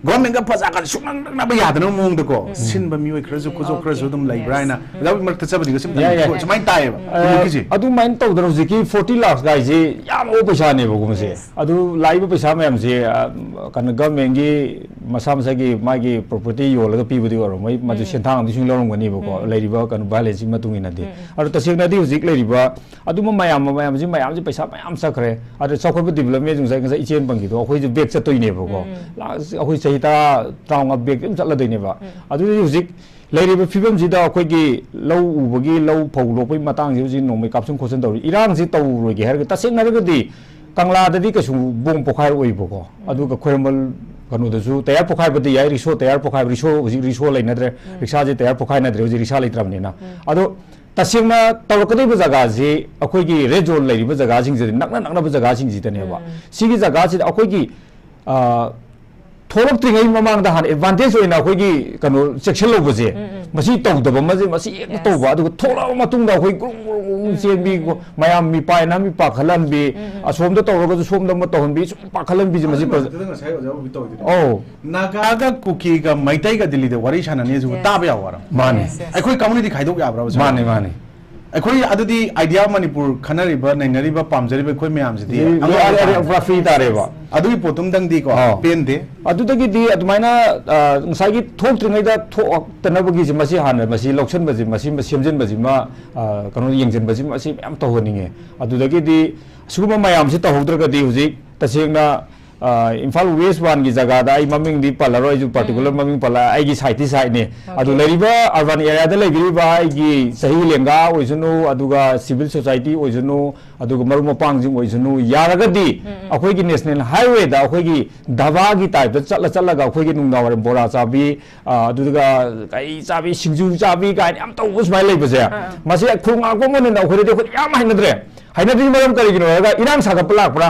ꯒꯣꯔꯃꯦꯟꯒ ꯄ꯭ꯔꯖꯥꯒ ꯁꯨꯡꯅꯛ ꯅꯛꯅꯕ ꯌꯥꯗꯅꯕ ꯃꯑꯣꯡꯗꯀꯣ, ꯎꯝ꯫ ꯁꯤꯟꯕ ꯃꯤꯑꯣꯏ ꯈꯔꯁꯨ, ꯈꯨꯖꯣꯞ ꯈꯔꯁꯨ ꯑꯗꯨꯝ ꯂꯩꯕ꯭ꯔꯥ ꯍꯥꯏꯅ ꯎꯝ꯫ ꯑꯣꯖꯥ ꯃꯔꯛꯇ ꯆꯠꯄꯗꯤ ꯁꯨꯝ ꯌꯥꯏ, ꯌꯥꯏ꯫ ꯁꯨꯃꯥꯏꯅ ꯇꯥꯏꯌꯦꯕ꯫ ꯑ, ꯅꯨꯃꯤꯠꯀꯤꯁꯦ꯫ ꯑꯗꯨꯃꯥꯏꯅ ꯇꯧꯗꯅ ꯍꯧꯖꯤꯛꯀꯤ ꯐꯣꯔꯇꯤ ꯂꯥꯛꯁ ꯀꯥꯏꯁꯦ ꯌꯥꯝ ꯑꯣꯄ ꯄꯩꯁꯥꯅꯦꯕꯀꯣ ꯃꯁꯦ꯫ Yes꯫ ꯑꯗꯨ ꯂꯥꯛꯏꯕ ꯄꯩꯁꯥ ꯃꯌꯥꯝꯁꯦ, ꯑ, ꯀꯩꯅꯣ, ꯒꯚꯔꯟꯃꯦꯟꯒꯤ ꯃꯁꯥ ꯃꯁꯥꯒꯤ ꯃꯥꯒꯤ ꯄ꯭ꯔꯣꯄꯔꯇꯤ ꯌꯣꯜꯂꯒ ꯄꯤꯕꯗꯤ ꯑꯣꯏꯔꯝꯃꯣꯏ, ꯃꯗꯨ ꯎꯝ꯫ ꯁꯦꯟꯊꯥꯡ ꯑꯃꯗꯤ ꯁꯨꯝ ꯂꯧꯔꯝꯒꯅꯤꯕꯀꯣ, ꯎꯝ꯫ ꯂꯩꯔꯤꯕ ꯀꯩꯅꯣ ꯚꯥꯏꯂꯦꯟꯁꯀꯤ ꯃꯇꯨꯡ ꯏꯟꯅꯗꯤ꯫ ꯎꯝ, ꯎꯝ꯫ ꯑꯗꯣ ꯇꯁꯦꯡꯅꯗꯤ ꯍꯧꯖꯤꯛ ꯂꯩꯔꯤꯕ ꯑꯗꯨꯝꯕ ꯃꯌꯥꯝ ꯑꯃ ꯃꯌꯥꯝꯁꯤ, ꯃꯌꯥꯝꯁꯤ ꯄꯩꯁꯥ ꯃꯌꯥꯝ ꯆꯠꯈ꯭ꯔꯦ꯫ ꯑꯗ ꯆꯥꯎꯈꯠꯄ ꯗꯤꯕꯂꯞꯃꯦꯟꯁꯨ ꯉꯁꯥꯏ, ꯉꯁꯥꯏ ꯏꯆꯦꯅ ꯄꯟꯈꯤꯗꯣ, ꯑꯩꯈꯣꯏꯁꯨ ꯕꯦꯛ ꯆꯠꯇꯣꯏꯅꯦꯕꯀꯣ꯫ ꯎꯝ꯫ ꯂꯥꯁ ꯑꯩꯈꯣꯏ ꯆꯍꯤ ꯇꯔꯥ, ꯇꯔꯥꯃꯉꯥ ꯕꯦꯛ ꯑꯗꯨꯝ ꯆꯠꯂꯗꯣꯏꯅꯦꯕ꯫ ꯎꯝ꯫ ꯑꯗꯨꯗꯤ ꯍꯧꯖꯤꯛ ꯂꯩꯔꯤꯕ ꯐꯤꯕꯝꯁꯤꯗ ꯑꯩꯈꯣꯏꯒꯤ ꯂꯧ ꯎꯕꯒꯤ, ꯂꯧ ꯐꯧ ꯂꯣꯛꯄꯒꯤ ꯃꯇꯥꯡꯁꯤ ꯍꯧꯖꯤꯛ ꯅꯣꯡꯃꯩ ꯀꯥꯞꯁꯤꯟ ꯈꯣꯠꯆꯤꯟ ꯇꯧꯔꯤ꯫ ꯏꯔꯥꯡꯁꯤ ꯇꯧꯔꯣꯏꯒꯦ ꯍꯥꯏꯔꯒꯗꯤ, ꯇꯁꯦꯡꯅ ꯍꯥꯏꯔꯒꯗꯤ ꯀꯪꯂꯥꯗꯗꯤ ꯀꯩꯁꯨ ꯕꯣꯝ ꯄꯣꯈꯥꯏꯔꯛꯑꯣꯏꯕꯀꯣ꯫ ꯎꯝ꯫ ꯑꯗꯨꯒ ꯈ꯭ꯋꯥꯏꯔꯝꯕꯟ ꯀꯩꯅꯣꯗꯁꯨ ꯇꯌꯥꯔ ꯄꯣꯈꯥꯏꯕꯗꯤ ꯌꯥꯏ, ꯔꯤꯛꯁꯣ ꯇꯌꯥꯔ ꯄꯣꯈꯥꯏꯕ, ꯔꯤꯛꯁꯣ ꯍꯧꯖꯤꯛ ꯔꯤꯛꯁꯣ ꯂꯩꯅꯗ꯭ꯔꯦ, ꯎꯝ꯫ ꯔꯤꯛꯁꯥꯁꯦ ꯇꯌꯥꯔ ꯄꯣꯈꯥꯏꯅꯗ꯭ꯔꯦ, ꯍꯧꯖꯤꯛ ꯔꯤꯛꯁꯥ ꯂꯩꯇ꯭ꯔꯕꯅꯤꯅ꯫ ꯎꯝ꯫ ꯑꯗꯣ ꯇꯁꯦꯡꯅ ꯇꯧꯔꯛꯀꯗꯧꯔꯤꯕ ꯖꯒꯥꯁꯤ ꯑꯩꯈꯣꯏꯒꯤ ꯔꯦꯗ ꯖꯣꯟ ꯂꯩꯔꯤꯕ ꯖꯒꯥꯁꯤꯡꯁꯤꯗꯤ ꯅꯛꯅ ꯅꯛꯅꯕ ꯖꯒꯥꯁꯤꯡꯁꯤꯗꯅꯦꯕ꯫ ꯎꯝ꯫ ꯁꯤꯒꯤ ꯖꯒꯥꯁꯤꯗ ꯑꯩꯈꯣꯏꯒꯤ, ꯑ, ꯊꯣꯛꯂꯛꯇ꯭ꯔꯤꯉꯩ ꯃꯃꯥꯡꯗ ꯍꯥꯟꯅ ꯑꯦꯗꯚꯥꯟꯇꯦꯖ ꯑꯣꯏꯅ ꯑꯩꯈꯣꯏꯒꯤ ꯀꯩꯅꯣ ꯆꯦꯛꯁꯤꯜꯍꯧꯕꯁꯦ, ꯎꯝ, ꯎꯝ꯫ ꯃꯁꯤ ꯇꯧꯗꯕ ꯑꯃꯁꯦ, ꯃꯁꯤ ꯍꯦꯛꯇ Yes꯫ ꯇꯧꯕ, ꯑꯗꯨꯒ ꯊꯣꯛꯂꯛꯑꯕ ꯃꯇꯨꯡꯗ ꯑꯩꯈꯣꯏ ꯒ꯭ꯔꯨꯡ ꯒ꯭ꯔꯨꯡ ꯒ꯭ꯔꯨꯡ ꯎꯝ, ꯆꯦꯟꯕꯤ, ꯎꯝ, ꯎꯝ꯫ ꯃꯌꯥꯝ ꯃꯤꯄꯥꯏꯅ ꯃꯤ ꯄꯥꯈꯠꯍꯟꯕꯤ, ꯎꯝ, ꯎꯝ꯫ ꯑꯁꯣꯝꯗ ꯇꯧꯔꯒꯁꯨ ꯁꯣꯝꯗ ꯑꯃ ꯇꯧꯍꯟꯕꯤ, ꯁꯨꯝ ꯄꯥꯈꯠꯍꯟꯕꯤꯁꯦ ꯃꯁꯤ ꯑꯗꯨꯒꯤ ꯄ꯭ꯔꯖ-, ꯃꯔꯛꯇꯨꯗ ꯉꯁꯥꯏ ꯑꯣꯖꯥ ꯎꯕꯤ ꯇꯧꯔꯤꯗꯨꯅꯦ꯫ ꯑꯧ꯫ ꯅꯥꯒꯥꯒ ꯀꯨꯀꯤꯒ ꯃꯩꯇꯩꯒ ꯗꯤꯜꯂꯤꯗ ꯋꯥꯔꯤ ꯁꯥꯟꯅꯅꯤ ꯑꯁꯤꯕꯨ Yes꯫ ꯇꯥꯕ ꯌꯥꯕ ꯋꯥꯔꯣ? ꯃꯥꯅꯤ꯫ Yes, yes꯫ ꯑꯩꯈꯣꯏ ꯀꯝꯃꯨꯅꯤꯇꯤ ꯈꯥꯏꯗꯣꯛ ꯌꯥꯕ꯭ꯔꯕ ꯁꯤꯕꯣ? ꯃꯥꯅꯤ, ꯃꯥꯅꯤ꯫ ꯑꯩꯈꯣꯏ ꯑꯗꯨꯗꯤ ꯑꯥꯏꯗꯤꯌꯥ ꯃꯅꯤꯄꯨꯔ ꯈꯟꯅꯔꯤꯕ, ꯅꯩꯅꯔꯤꯕ, ꯄꯥꯝꯖꯔꯤꯕ ꯑꯩꯈꯣꯏ ꯃꯌꯥꯝꯁꯤꯗꯤ ꯂꯣꯏ- ꯑꯉꯥꯡ ꯂꯣꯏ- ꯃꯆꯥ ꯄꯨꯔꯥ ꯐ꯭ꯔꯤ ꯇꯥꯔꯦꯕ꯫ ꯑꯗꯨꯒꯤ ꯄꯣꯠꯇꯨꯝꯗꯪꯗꯤꯀꯣ ꯑꯥ꯫ ꯄꯦꯟꯗꯦ꯫ ꯑꯗꯨꯗꯒꯤꯗꯤ ꯑꯗꯨꯃꯥꯏꯅ, ꯑ, ꯉꯁꯥꯏꯒꯤ ꯊꯣꯛꯇ꯭ꯔꯤꯉꯩꯗ ꯊꯣꯛꯇꯅꯕꯒꯤꯁꯤ, ꯃꯁꯤ ꯍꯥꯟꯅ ꯃꯁꯤ ꯂꯧꯁꯤꯟꯕꯁꯤ, ꯃꯁꯤ ꯁꯦꯝꯖꯤꯟꯕꯁꯤꯃ, ꯑ, ꯀꯩꯅꯣ, ꯌꯦꯡꯁꯤꯟꯕꯁꯤ, ꯃꯁꯤ ꯃꯌꯥꯝ ꯇꯧꯍꯟꯅꯤꯡꯉꯦ꯫ ꯑꯗꯨꯗꯒꯤꯗꯤ ꯑꯁꯤꯒꯨꯝꯕ ꯃꯌꯥꯝꯁꯤ ꯇꯧꯍꯧꯗ꯭ꯔꯒꯗꯤ ꯍꯧꯖꯤꯛ ꯇꯁꯦꯡꯅ, ꯑ, ꯏꯝꯐꯥꯜ ꯋꯦꯁ ꯋꯥꯟꯒꯤ ꯖꯒꯥꯗ ꯑꯩ ꯃꯃꯤꯡꯗꯤ ꯄꯜꯂꯔꯣꯏ, ꯑꯩꯁꯨ ꯄꯥꯔꯇꯤꯀꯨꯂꯔ ꯃꯃꯤꯡ ꯄꯜꯂ, ꯑꯩꯒꯤ ꯁꯥꯏꯠꯇꯤ ꯁꯥꯏꯠꯅꯤ꯫ ꯑꯗꯨ ꯂꯩꯔꯤꯕ ꯑꯔꯕꯥꯟ ꯑꯦꯔꯤꯌꯥꯗ ꯂꯩꯕꯤꯔꯤꯕ ꯑꯩꯒꯤ ꯆꯍꯤ ꯂꯦꯡꯒꯥ ꯑꯣꯏꯁꯅꯨ, ꯑꯗꯨꯒ ꯁꯤꯚꯤꯜ ꯁꯣꯁꯥꯏꯇꯤ ꯑꯣꯏꯁꯅꯨ, ꯑꯗꯨꯒ ꯃꯔꯨꯞ ꯃꯄꯥꯡꯁꯤꯡ ꯑꯣꯏꯁꯅꯨ, ꯌꯥꯔꯒꯗꯤ ꯑꯩꯈꯣꯏꯒꯤ ꯅꯦꯁꯅꯦꯜ ꯍꯥꯏꯋꯦꯗ ꯑꯩꯈꯣꯏꯒꯤ ꯙꯥꯕꯥꯒꯤ ꯇꯥꯏꯞꯇ ꯆꯠꯂ ꯆꯠꯂꯒ ꯑꯩꯈꯣꯏꯒꯤ ꯅꯨꯡꯗꯥꯡ ꯋꯥꯏꯔꯝ ꯕꯣꯔꯥ ꯆꯥꯕꯤ, ꯑ, ꯑꯗꯨꯒ ꯀꯩ ꯆꯥꯕꯤ, ꯁꯤꯡꯖꯨ ꯆꯥꯕꯤ ꯀꯥꯏꯅ ꯌꯥꯝ ꯇꯧꯕ ꯁꯨꯃꯥꯏꯅ ꯂꯩꯕꯁꯦ, ꯃꯁꯤ ꯈꯨꯜ ꯉꯥꯛꯄ ꯑꯃꯅꯤꯅ ꯑꯩꯈꯣꯏꯗꯗꯤ ꯑꯩꯈꯣꯏꯗꯤ ꯌꯥꯝ ꯍꯩꯅꯗ꯭ꯔꯦ꯫ ꯍꯩꯅꯗ꯭ꯔꯤꯁꯤ ꯃꯔꯝ ꯀꯔꯤꯒꯤꯅꯣ ꯍꯥꯏꯔꯒ ꯏꯔꯥꯡ ꯁꯥꯒꯠꯄ ꯂꯥꯛꯄ꯭ꯔꯥ?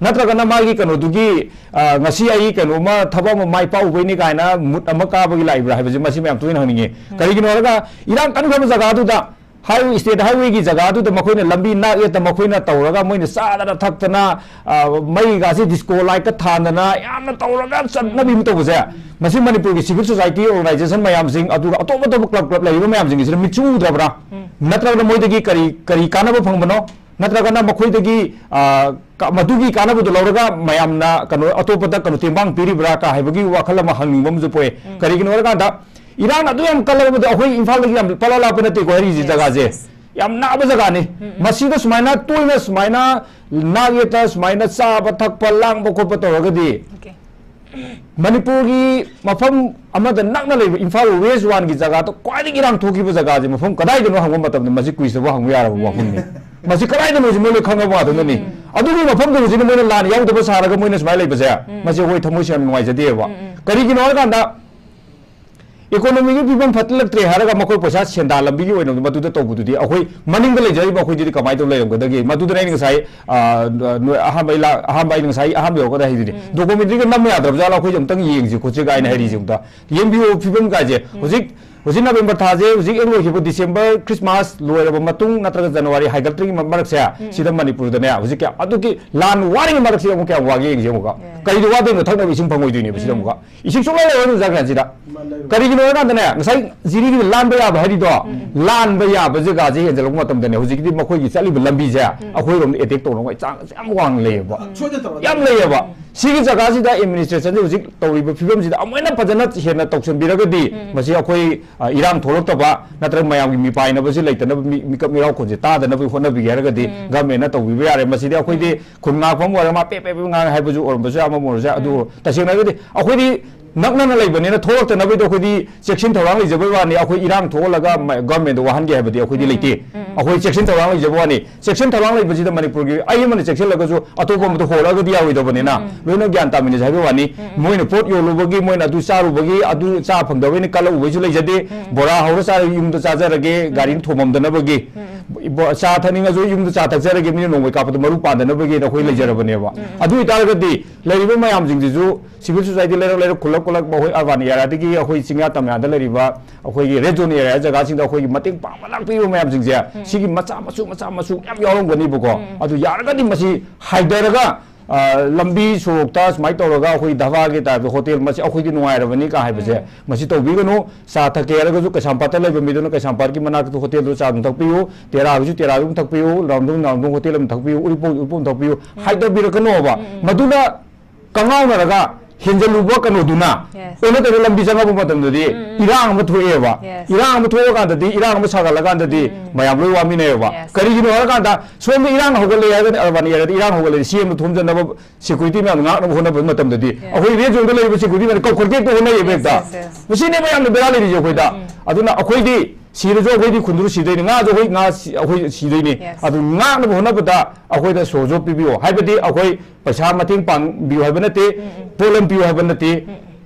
ꯅꯠꯇ꯭ꯔꯒꯅ ꯃꯥꯒꯤ ꯀꯩꯅꯣꯗꯨꯒꯤ, ꯑ, ꯉꯁꯤ ꯑꯩ ꯀꯩꯅꯣꯝꯃ ꯊꯕꯛ ꯑꯃ ꯃꯥꯏ ꯄꯥꯛꯎꯕꯩꯅꯤ ꯀꯥꯏꯅ ꯃꯨꯠ ꯑꯃ ꯀꯥꯕꯒꯤ ꯂꯥꯛꯏꯕ꯭ꯔꯥ ꯍꯥꯏꯕꯁꯦ ꯃꯁꯤ ꯃꯌꯥꯝ ꯇꯣꯏꯅ ꯍꯪꯅꯤꯡꯉꯤ꯫ ꯀꯔꯤꯒꯤꯅꯣ ꯍꯥꯏꯔꯒ ꯏꯔꯥꯡ ꯀꯟꯈ꯭ꯔꯕ ꯖꯒꯥꯗꯨꯗ, ꯍꯥꯏ-, ꯁ꯭ꯇꯦꯠ ꯍꯥꯏꯋꯦꯒꯤ ꯖꯒꯥꯗꯨꯗ ꯃꯈꯣꯏꯅ ꯂꯝꯕꯤ ꯅꯥꯛ ꯌꯦꯠꯇ ꯃꯈꯣꯏꯅ ꯇꯧꯔꯒ ꯃꯣꯏꯅ ꯆꯥꯗꯅ ꯊꯛꯇꯅ, ꯑ, ꯃꯩꯒꯥꯁꯦ ꯗꯤꯁꯀꯣ ꯂꯥꯏꯠꯀ ꯊꯥꯟꯗꯅ ꯌꯥꯝꯅ ꯇꯧꯔꯒ ꯆꯠꯅꯕꯤ ꯑꯃ ꯇꯧꯕꯁꯦ, ꯃꯁꯤ ꯃꯅꯤꯄꯨꯔꯒꯤ ꯁꯤꯚꯤꯜ ꯁꯣꯁꯥꯏꯇꯤ ꯑꯣꯔꯒꯅꯥꯏꯖꯦꯁꯟ ꯃꯌꯥꯝꯁꯤꯡ, ꯑꯗꯨꯒ ꯑꯇꯣꯞ ꯑꯇꯣꯞꯄ ꯀ꯭ꯂꯕ ꯀ꯭ꯂꯕ ꯂꯩꯔꯤꯕ ꯃꯌꯥꯝꯁꯤꯡꯒꯤꯁꯤꯅ ꯃꯤꯠꯁꯨ ꯎꯗ꯭ꯔꯕ꯭ꯔꯥ? ꯅꯠꯇ꯭ꯔꯒꯅ ꯃꯣꯏꯗꯒꯤ ꯀꯔꯤ, ꯀꯔꯤ ꯀꯥꯟꯅꯕ ꯐꯪꯕꯅꯣ? ꯅꯠꯇ꯭ꯔꯒꯅ ꯃꯈꯣꯏꯗꯒꯤ, ꯑ, ꯀ-, ꯃꯗꯨꯒꯤ ꯀꯥꯟꯅꯕꯗꯨ ꯂꯧꯔꯒ ꯃꯌꯥꯝꯅ ꯀꯩꯅꯣ, ꯑꯇꯣꯞꯄꯗ ꯀꯩꯅꯣ, ꯇꯦꯡꯕꯥꯡ ꯄꯤꯔꯤꯕ꯭ꯔꯥ ꯀ ꯍꯥꯏꯕꯒꯤ ꯋꯥꯈꯜ ꯑꯃ ꯍꯪꯅꯤꯡꯕ ꯑꯃꯁꯨ ꯄꯣꯛꯑꯦ꯫ ꯀꯔꯤꯒꯤꯅꯣ ꯍꯥꯏꯔꯀꯥꯟꯗ, ꯏꯔꯥꯡ ꯑꯗꯨ ꯌꯥꯝ ꯀꯜꯂꯕꯗ ꯑꯩꯈꯣꯏ ꯏꯝꯐꯥꯜꯗꯒꯤ ꯌꯥꯝ ꯄꯂꯥ ꯂꯥꯞꯄ ꯅꯠꯇꯦꯀꯣ ꯍꯥꯏꯔꯤꯁꯤ, ꯖꯒꯥꯁꯦ꯫ ꯌꯥꯝ ꯅꯛꯑꯕ ꯖꯒꯥꯅꯤ꯫ ꯃꯁꯤꯗ ꯁꯨꯃꯥꯏꯅ ꯇꯣꯏꯅ ꯁꯨꯃꯥꯏꯅ ꯅꯥꯛ ꯌꯦꯠꯇ ꯁꯨꯃꯥꯏꯅ ꯆꯥꯕ ꯊꯛꯄ ꯂꯥꯡꯕ ꯈꯣꯠꯄ ꯇꯧꯔꯒꯗꯤ, ꯃꯅꯤꯄꯨꯔꯒꯤ ꯃꯐꯝ ꯑꯃꯗ ꯅꯛꯅ ꯂꯩꯕ ꯏꯝꯐꯥꯜ ꯋꯦꯁ ꯋꯥꯟꯒꯤ ꯖꯒꯥꯗ ꯈ꯭ꯋꯥꯏꯗꯒꯤ ꯏꯔꯥꯡ ꯊꯣꯛꯈꯤꯕ ꯖꯒꯥꯁꯦ ꯃꯐꯝ ꯀꯗꯥꯏꯗꯅꯣ ꯍꯪꯕ ꯃꯇꯝꯗ ꯃꯁꯤ ꯀꯨꯏꯁꯇꯕꯨ ꯍꯪꯕ ꯌꯥꯔꯕ ꯋꯥꯐꯝꯅꯤ꯫ ꯃꯁꯤ ꯀꯗꯥꯏꯗꯅꯣꯁꯤ ꯃꯣꯏ ꯂꯣꯏ ꯈꯪꯉꯕ ꯉꯥꯛꯇꯅꯤ꯫ ꯑꯗꯨꯒꯤ ꯃꯐꯝꯗ ꯍꯧꯖꯤꯛꯅ ꯃꯣꯏꯅ ꯂꯥꯟ ꯌꯥꯎꯗꯕ ꯁꯥꯔꯒ ꯃꯣꯏꯅ ꯁꯨꯃꯥꯏꯅ ꯂꯩꯕꯁꯦ, ꯃꯁꯤ ꯑꯩꯈꯣꯏ ꯊꯃꯣꯏ ꯁꯦꯡꯅ ꯅꯨꯡꯉꯥꯏꯖꯗꯦꯕ꯫ ꯀꯔꯤꯒꯤꯅꯣ ꯍꯥꯏꯔꯀꯥꯟꯗ, ꯏꯀꯣꯅꯣꯃꯤꯒꯤ ꯐꯤꯕꯝ ꯐꯠꯂꯛꯇ꯭ꯔꯦ ꯍꯥꯏꯔꯒ ꯃꯈꯣꯏ ꯄꯩꯁꯥ ꯁꯦꯟꯗꯥ ꯂꯝꯕꯤꯒꯤ ꯑꯣꯏꯅ ꯃꯗꯨꯗ ꯇꯧꯕꯗꯨꯗꯤ ꯑꯩꯈꯣꯏ ꯃꯅꯤꯡꯗ ꯂꯩꯖꯔꯤꯕ ꯑꯩꯈꯣꯏꯗꯨꯗꯤ ꯀꯃꯥꯏꯅ ꯇꯧ ꯂꯩꯔꯝꯒꯗꯒꯦ? ꯃꯗꯨꯗꯅ ꯑꯩꯅ ꯉꯁꯥꯏ, ꯑ, ꯅꯣꯏ ꯑꯍꯥꯟꯕ ꯑꯩ ꯂꯥ-, ꯑꯍꯥꯟꯕ ꯑꯩꯅ ꯉꯁꯥꯏ ꯑꯍꯥꯟꯕ ꯌꯧꯔꯛꯄꯗ ꯍꯥꯏꯗꯨꯗꯤ, ꯗꯣꯀꯨꯃꯦꯟꯇꯔꯤꯒ ꯅꯝꯕ ꯌꯥꯗ꯭ꯔꯕ ꯖꯥꯠꯂꯣ, ꯑꯩꯈꯣꯏꯁꯦ ꯑꯝꯇꯪ ꯌꯦꯡꯁꯤ ꯈꯣꯠꯁꯤ ꯀꯥꯏꯅ ꯍꯥꯏꯔꯤꯁꯦ ꯑꯝꯇ ꯌꯦꯡꯕꯤꯌꯣ ꯐꯤꯕꯝ ꯀꯥꯏꯁꯦ꯫ ꯍꯧꯖꯤꯛ ꯍꯧꯖꯤꯛ ꯅꯕꯦꯝꯕꯔ ꯊꯥꯁꯦ, ꯍꯧꯖꯤꯛ ꯍꯦꯛ ꯂꯣꯏꯈꯤꯕ ꯗꯤꯁꯦꯝꯕꯔ, ꯈ꯭ꯔꯤꯁꯃꯥꯁ ꯂꯣꯏꯔꯕ ꯃꯇꯨꯡ ꯅꯠꯇ꯭ꯔꯒ ꯖꯅꯋꯥꯔꯤ ꯍꯥꯏꯒꯠꯇ꯭ꯔꯤꯉꯩ ꯃꯔꯛꯁꯦ, ꯁꯤꯗ ꯃꯅꯤꯄꯨꯔꯗꯅꯦ ꯍꯧꯖꯤꯛ ꯀꯌꯥ, ꯑꯗꯨꯒꯤ ꯂꯥꯟ ꯋꯥꯔꯤꯉꯩ ꯃꯔꯛꯁꯤꯗ ꯑꯃꯨꯛ ꯀꯌꯥꯝ ꯋꯥꯒꯦ ꯌꯦꯡꯁꯦ ꯑꯃꯨꯛꯀ꯫ ꯀꯔꯤꯗ ꯋꯥꯗꯣꯏꯅꯣ? ꯊꯛꯅꯕ ꯏꯁꯤꯡ ꯐꯪꯉꯣꯏꯗꯣꯏꯅꯦꯕ ꯁꯤꯗ ꯑꯃꯨꯛꯀ꯫ ꯏꯁꯤꯡ ꯁꯨꯡꯂꯩ ꯂꯩꯔꯣꯏ ꯖꯒꯥꯁꯤꯗ꯫ ꯀꯔꯤꯒꯤꯅꯣ ꯍꯥꯏ ꯀꯥꯟꯗꯅꯦ, ꯉꯁꯥꯏ ꯖꯤꯔꯤꯒꯤꯗ ꯂꯥꯟꯕ ꯌꯥꯕ ꯍꯥꯏꯔꯤꯗꯣ, ꯂꯥꯟꯕ ꯌꯥꯕ ꯖꯒꯥꯁꯦ ꯍꯦꯟꯖꯜꯂꯛꯄ ꯃꯇꯝꯗꯅꯦ, ꯍꯧꯖꯤꯛꯀꯤꯗꯤ ꯃꯈꯣꯏꯒꯤ ꯆꯠꯂꯤꯕ ꯂꯝꯕꯤꯁꯦ ꯑꯩꯈꯣꯏꯔꯣꯝꯗ ꯑꯦꯇꯦꯛ ꯇꯧꯅꯕ ꯆꯥꯟꯁ ꯌꯥꯝ ꯋꯥꯡꯅ ꯂꯩꯌꯦꯕ꯫ ꯁꯣꯏꯗꯅ ꯇꯧꯔꯛꯀꯅꯤ꯫ ꯌꯥꯝ ꯂꯩꯌꯦꯕ꯫ ꯁꯤꯒꯤ ꯖꯒꯥꯁꯤꯗ ꯑꯦꯗꯃꯤꯅꯤꯁꯇ꯭ꯔꯦꯁꯟꯁꯦ ꯍꯧꯖꯤꯛ ꯇꯧꯔꯤꯕ ꯐꯤꯕꯝꯁꯤꯗ ꯑꯃꯨꯛ ꯍꯦꯟꯅ ꯐꯖꯅ ꯍꯦꯟꯅ ꯇꯧꯁꯟꯕꯤꯔꯒꯗꯤ, ꯃꯁꯤ ꯑꯩꯈꯣꯏ, ꯑ, ꯏꯔꯥꯡ ꯊꯣꯛꯂꯛꯇꯕ ꯅꯠꯇ꯭ꯔꯒ ꯃꯌꯥꯝꯒꯤ ꯃꯤꯄꯥꯏꯅꯕꯁꯤ ꯂꯩꯇꯅꯕ, ꯃꯤ-, ꯃꯤꯀꯞ ꯃꯤꯔꯥꯎꯈꯣꯟꯁꯦ ꯇꯥꯗꯅꯕ ꯍꯣꯠꯅꯕꯤꯒꯦ ꯍꯥꯏꯔꯒꯗꯤ ꯒꯚꯔꯟꯃꯦꯟꯠꯅ ꯇꯧꯕꯤꯕ ꯌꯥꯔꯦ꯫ ꯃꯁꯤꯗꯤ ꯑꯩꯈꯣꯏꯗꯤ ꯈꯨꯟ ꯉꯥꯛꯄ ꯑꯃ ꯑꯣꯏꯔꯒ ꯃꯥ ꯄꯦ ꯄꯦ ꯄꯦ ꯉꯥꯡ ꯍꯥꯏꯕꯁꯨ ꯑꯣꯏꯔꯝꯕꯁꯨ ꯌꯥꯏ, ꯑꯃ ꯑꯣꯏꯔꯁꯨ ꯌꯥꯏ꯫ ꯑꯗꯨ ꯇꯁꯦꯡꯅ ꯍꯥꯏꯔꯒꯗꯤ ꯑꯩꯈꯣꯏꯗꯤ ꯅꯛꯅꯅ ꯂꯩꯕꯅꯤꯅ ꯊꯣꯛꯂꯛꯇꯅꯕꯒꯤꯗꯣ ꯑꯩꯈꯣꯏꯗꯤ ꯆꯦꯛꯁꯤꯟ ꯊꯧꯔꯥꯡ ꯂꯩꯖꯕꯩ ꯋꯥꯅꯤ꯫ ꯑꯩꯈꯣꯏ ꯏꯔꯥꯡ ꯊꯣꯛꯍꯜꯂꯒ ꯃ-, ꯒꯚꯔꯟꯃꯦꯟꯠꯇ ꯋꯥꯍꯟꯒꯦ ꯍꯥꯏꯕꯗꯤ ꯑꯩꯈꯣꯏꯗꯤ ꯂꯩꯇꯦ꯫ ꯑꯩꯈꯣꯏ ꯆꯦꯛꯁꯤꯟ ꯊꯧꯔꯥꯡ ꯂꯩꯖꯕ ꯋꯥꯅꯤ꯫ ꯆꯦꯛꯁꯤꯟ ꯊꯧꯔꯥꯡ ꯂꯩꯕꯁꯤꯗ ꯃꯅꯤꯄꯨꯔꯒꯤ ꯑꯩ ꯑꯃꯅ ꯆꯦꯛꯁꯤꯜꯂꯒꯁꯨ ꯑꯇꯣꯞꯄ ꯑꯃꯗ ꯍꯣꯔꯛꯑꯒꯗꯤ ꯌꯥꯔꯣꯏꯗꯕꯅꯤꯅ ꯂꯣꯏꯅ ꯒ꯭ꯌꯥꯟ ꯇꯥꯃꯤꯟꯅꯁꯦ ꯍꯥꯏꯕꯒꯤ ꯋꯥꯅꯤ꯫ ꯃꯣꯏꯅ ꯄꯣꯠ ꯌꯣꯜꯂꯨꯕꯒꯤ, ꯃꯣꯏꯅ ꯑꯗꯨ ꯆꯥꯔꯨꯕꯒꯤ, ꯑꯗꯨ ꯆꯥ ꯐꯪꯗꯕꯩꯅ ꯀꯜꯂꯛꯎꯕꯩꯁꯨ ꯂꯩꯖꯗꯦ꯫ ꯕꯣꯔꯥ ꯍꯧꯔ ꯆꯥꯔꯒ ꯌꯨꯝꯗ ꯆꯥꯖꯔꯒꯦ, ꯒꯥꯔꯤꯅ ꯊꯣꯝꯃꯝꯗꯅꯕꯒꯤ꯫ ꯕꯣ-, ꯆꯥ ꯊꯛꯅꯤꯡꯉꯁꯨ ꯌꯨꯝꯗ ꯆꯥ ꯊꯛꯆꯔꯒꯦ, ꯃꯤꯅ ꯅꯣꯡꯃꯩ ꯀꯥꯞꯄꯗ ꯃꯔꯨ ꯄꯥꯟꯗꯅꯕꯒꯤꯅ ꯑꯩꯈꯣꯏ ꯂꯩꯖꯔꯕꯅꯦꯕ꯫ ꯑꯗꯨ ꯑꯣꯏꯇꯥꯔꯒꯗꯤ ꯂꯩꯔꯤꯕ ꯃꯌꯥꯝꯁꯤꯡꯁꯤꯁꯨ ꯁꯤꯚꯤꯜ ꯁꯣꯁꯥꯏꯇꯤ ꯂꯩꯔꯛ ꯂꯩꯔꯛ, ꯈꯨꯜꯂꯛ ꯈꯨꯜꯂꯛ, ꯃꯈꯣꯏ ꯑꯔꯕꯥꯟ ꯑꯦꯔꯤꯌꯥꯗꯒꯤ ꯑꯩꯈꯣꯏ ꯆꯤꯡꯌꯥ ꯇꯝꯌꯥꯗ ꯂꯩꯔꯤꯕ ꯑꯩꯈꯣꯏꯒꯤ ꯔꯦꯗ ꯖꯣꯟ ꯑꯦꯔꯤꯌꯥ ꯖꯒꯥꯁꯤꯡꯗ ꯑꯩꯈꯣꯏꯒꯤ ꯃꯇꯦꯡ ꯄꯥꯡꯕ ꯂꯥꯛꯄꯤꯕ ꯃꯌꯥꯝꯁꯤꯡꯁꯦ, ꯁꯤꯒꯤ ꯃꯆꯥ ꯃꯁꯨ, ꯃꯆꯥ ꯃꯁꯨ ꯌꯥꯝ ꯌꯥꯎꯔꯝꯒꯅꯤꯕꯀꯣ꯫ ꯑꯗꯨ ꯌꯥꯔꯒꯗꯤ ꯃꯁꯤ ꯍꯥꯏꯊꯔꯒ, ꯑ, ꯂꯝꯕꯤ ꯁꯣꯔꯣꯛꯇ ꯁꯨꯃꯥꯏꯅ ꯇꯧꯔꯒ ꯑꯩꯈꯣꯏ ꯙꯥꯕꯥꯒꯤ ꯇꯥꯏꯞꯇ ꯍꯣꯇꯦꯜ, ꯃꯁꯤ ꯑꯩꯈꯣꯏꯗꯤ ꯅꯨꯡꯉꯥꯏꯔꯕꯅꯤ ꯀ ꯍꯥꯏꯕꯁꯦ, ꯃꯁꯤ ꯇꯧꯕꯤꯒꯅꯨ꯫ ꯆꯥ ꯊꯛꯀꯦ ꯍꯥꯏꯔꯒꯁꯨ ꯀꯩꯁꯥꯝꯄꯥꯠꯇ ꯂꯩꯕ ꯃꯤꯗꯨꯅ ꯀꯩꯁꯥꯝꯄꯥꯠꯀꯤ ꯃꯅꯥꯛꯇ ꯍꯣꯇꯦꯜꯗꯨ ꯆꯥ ꯑꯗꯨꯝ ꯊꯛꯄꯤꯌꯨ, ꯇꯦꯔꯥꯒꯤꯁꯨ ꯇꯦꯔꯥꯗꯨ ꯑꯗꯨꯝ ꯊꯛꯄꯤꯌꯨ, ꯔꯥꯝꯗꯣꯡ ꯅꯥꯝꯗꯣꯡ ꯍꯣꯇꯦꯜ ꯑꯗꯨꯝ ꯊꯛꯄꯤꯌꯨ, ꯎꯔꯤꯄꯣꯛ ꯎꯔꯤꯄꯣꯛ ꯑꯗꯨꯝ ꯊꯛꯄꯤꯌꯨ, ꯍꯥꯏꯊꯕꯤꯔꯛꯀꯅꯣꯕ꯫ ꯃꯗꯨꯅ ꯀꯉꯥꯎꯅꯔꯒ ꯍꯦꯟꯖꯜꯂꯨꯕ ꯀꯩꯅꯣꯗꯨꯅ Yes. ꯑꯣꯟꯅ ꯇꯩꯅ ꯂꯝꯕꯤ ꯆꯪꯉꯛꯄ ꯃꯇꯝꯗꯗꯤ ꯏꯔꯥꯡ ꯑꯃ ꯊꯣꯛꯑꯦꯕ꯫ Yes. ꯏꯔꯥꯡ ꯑꯃ ꯊꯣꯛꯑꯀꯥꯟꯗꯗꯤ, ꯏꯔꯥꯡ ꯑꯃ ꯁꯥꯒꯠꯂꯀꯥꯟꯗꯗꯤ ꯃꯌꯥꯝ ꯂꯣꯏ ꯋꯥꯃꯤꯟꯅꯩꯑꯕ꯫ Yes. ꯀꯔꯤꯒꯤꯅꯣ ꯍꯥꯏꯔꯀꯥꯟꯗ ꯁꯣꯝꯗ ꯏꯔꯥꯡ ꯍꯧꯒꯠꯂꯦ ꯍꯥꯏꯔꯒꯅꯤ, ꯑꯔꯕꯥꯟ ꯑꯦꯔꯤꯌꯥꯗ ꯏꯔꯥꯡ ꯍꯧꯒꯠꯂꯦ, ꯁꯤ ꯑꯃ ꯊꯣꯝꯖꯅꯕ ꯁꯦꯀ꯭ꯌꯨꯔꯤꯇꯤ ꯃꯌꯥꯝ ꯉꯥꯛꯅꯕ ꯍꯣꯠꯅꯕ ꯃꯇꯝꯗꯗꯤ Yes. ꯑꯩꯈꯣꯏ ꯔꯦꯗ ꯖꯣꯟꯗ ꯂꯩꯔꯤꯕ ꯁꯦꯀ꯭ꯌꯨꯔꯤꯇꯤ ꯃꯌꯥꯝ ꯀꯧꯈꯠꯀꯦ ꯍꯦꯛꯇ ꯍꯣꯠꯅꯩꯌꯦꯕ Yes, ꯍꯦꯛꯇ꯫ Yes, yes. ꯃꯁꯤꯅꯦꯕ ꯌꯥꯝꯅ ꯕꯦꯔꯥ ꯂꯩꯔꯤꯁꯦ ꯑꯩꯈꯣꯏꯗ꯫ ꯑꯗꯨꯅ ꯑꯩꯈꯣꯏꯗꯤ ꯁꯤꯔꯁꯨ ꯑꯩꯈꯣꯏꯗꯤ ꯈꯨꯟꯗ꯭ꯔꯨ ꯁꯤꯗꯣꯏꯅꯤ, ꯉꯥꯁꯨ ꯑꯩꯈꯣꯏ ꯉꯥ ꯁꯤ-, ꯑꯩꯈꯣꯏ ꯁꯤꯗꯣꯏꯅꯤ꯫ Yes. ꯑꯗꯨ ꯉꯥꯛꯅꯕ ꯍꯣꯠꯅꯕꯗ ꯑꯩꯈꯣꯏꯗ ꯁꯣꯖꯣ ꯄꯤꯕꯤꯌꯣ, ꯍꯥꯏꯕꯗꯤ ꯑꯩꯈꯣꯏ ꯄꯩꯁꯥ ꯃꯇꯦꯡ ꯄꯥꯡꯕꯤꯌꯨ ꯍꯥꯏꯕ ꯅꯠꯇꯦ, ꯎꯝ, ꯎꯝ꯫ ꯄꯣꯠꯂꯝ ꯄꯤꯌꯨ ꯍꯥꯏꯕ ꯅꯠꯇꯦ꯫ ꯎꯝ, ꯎꯝ꯫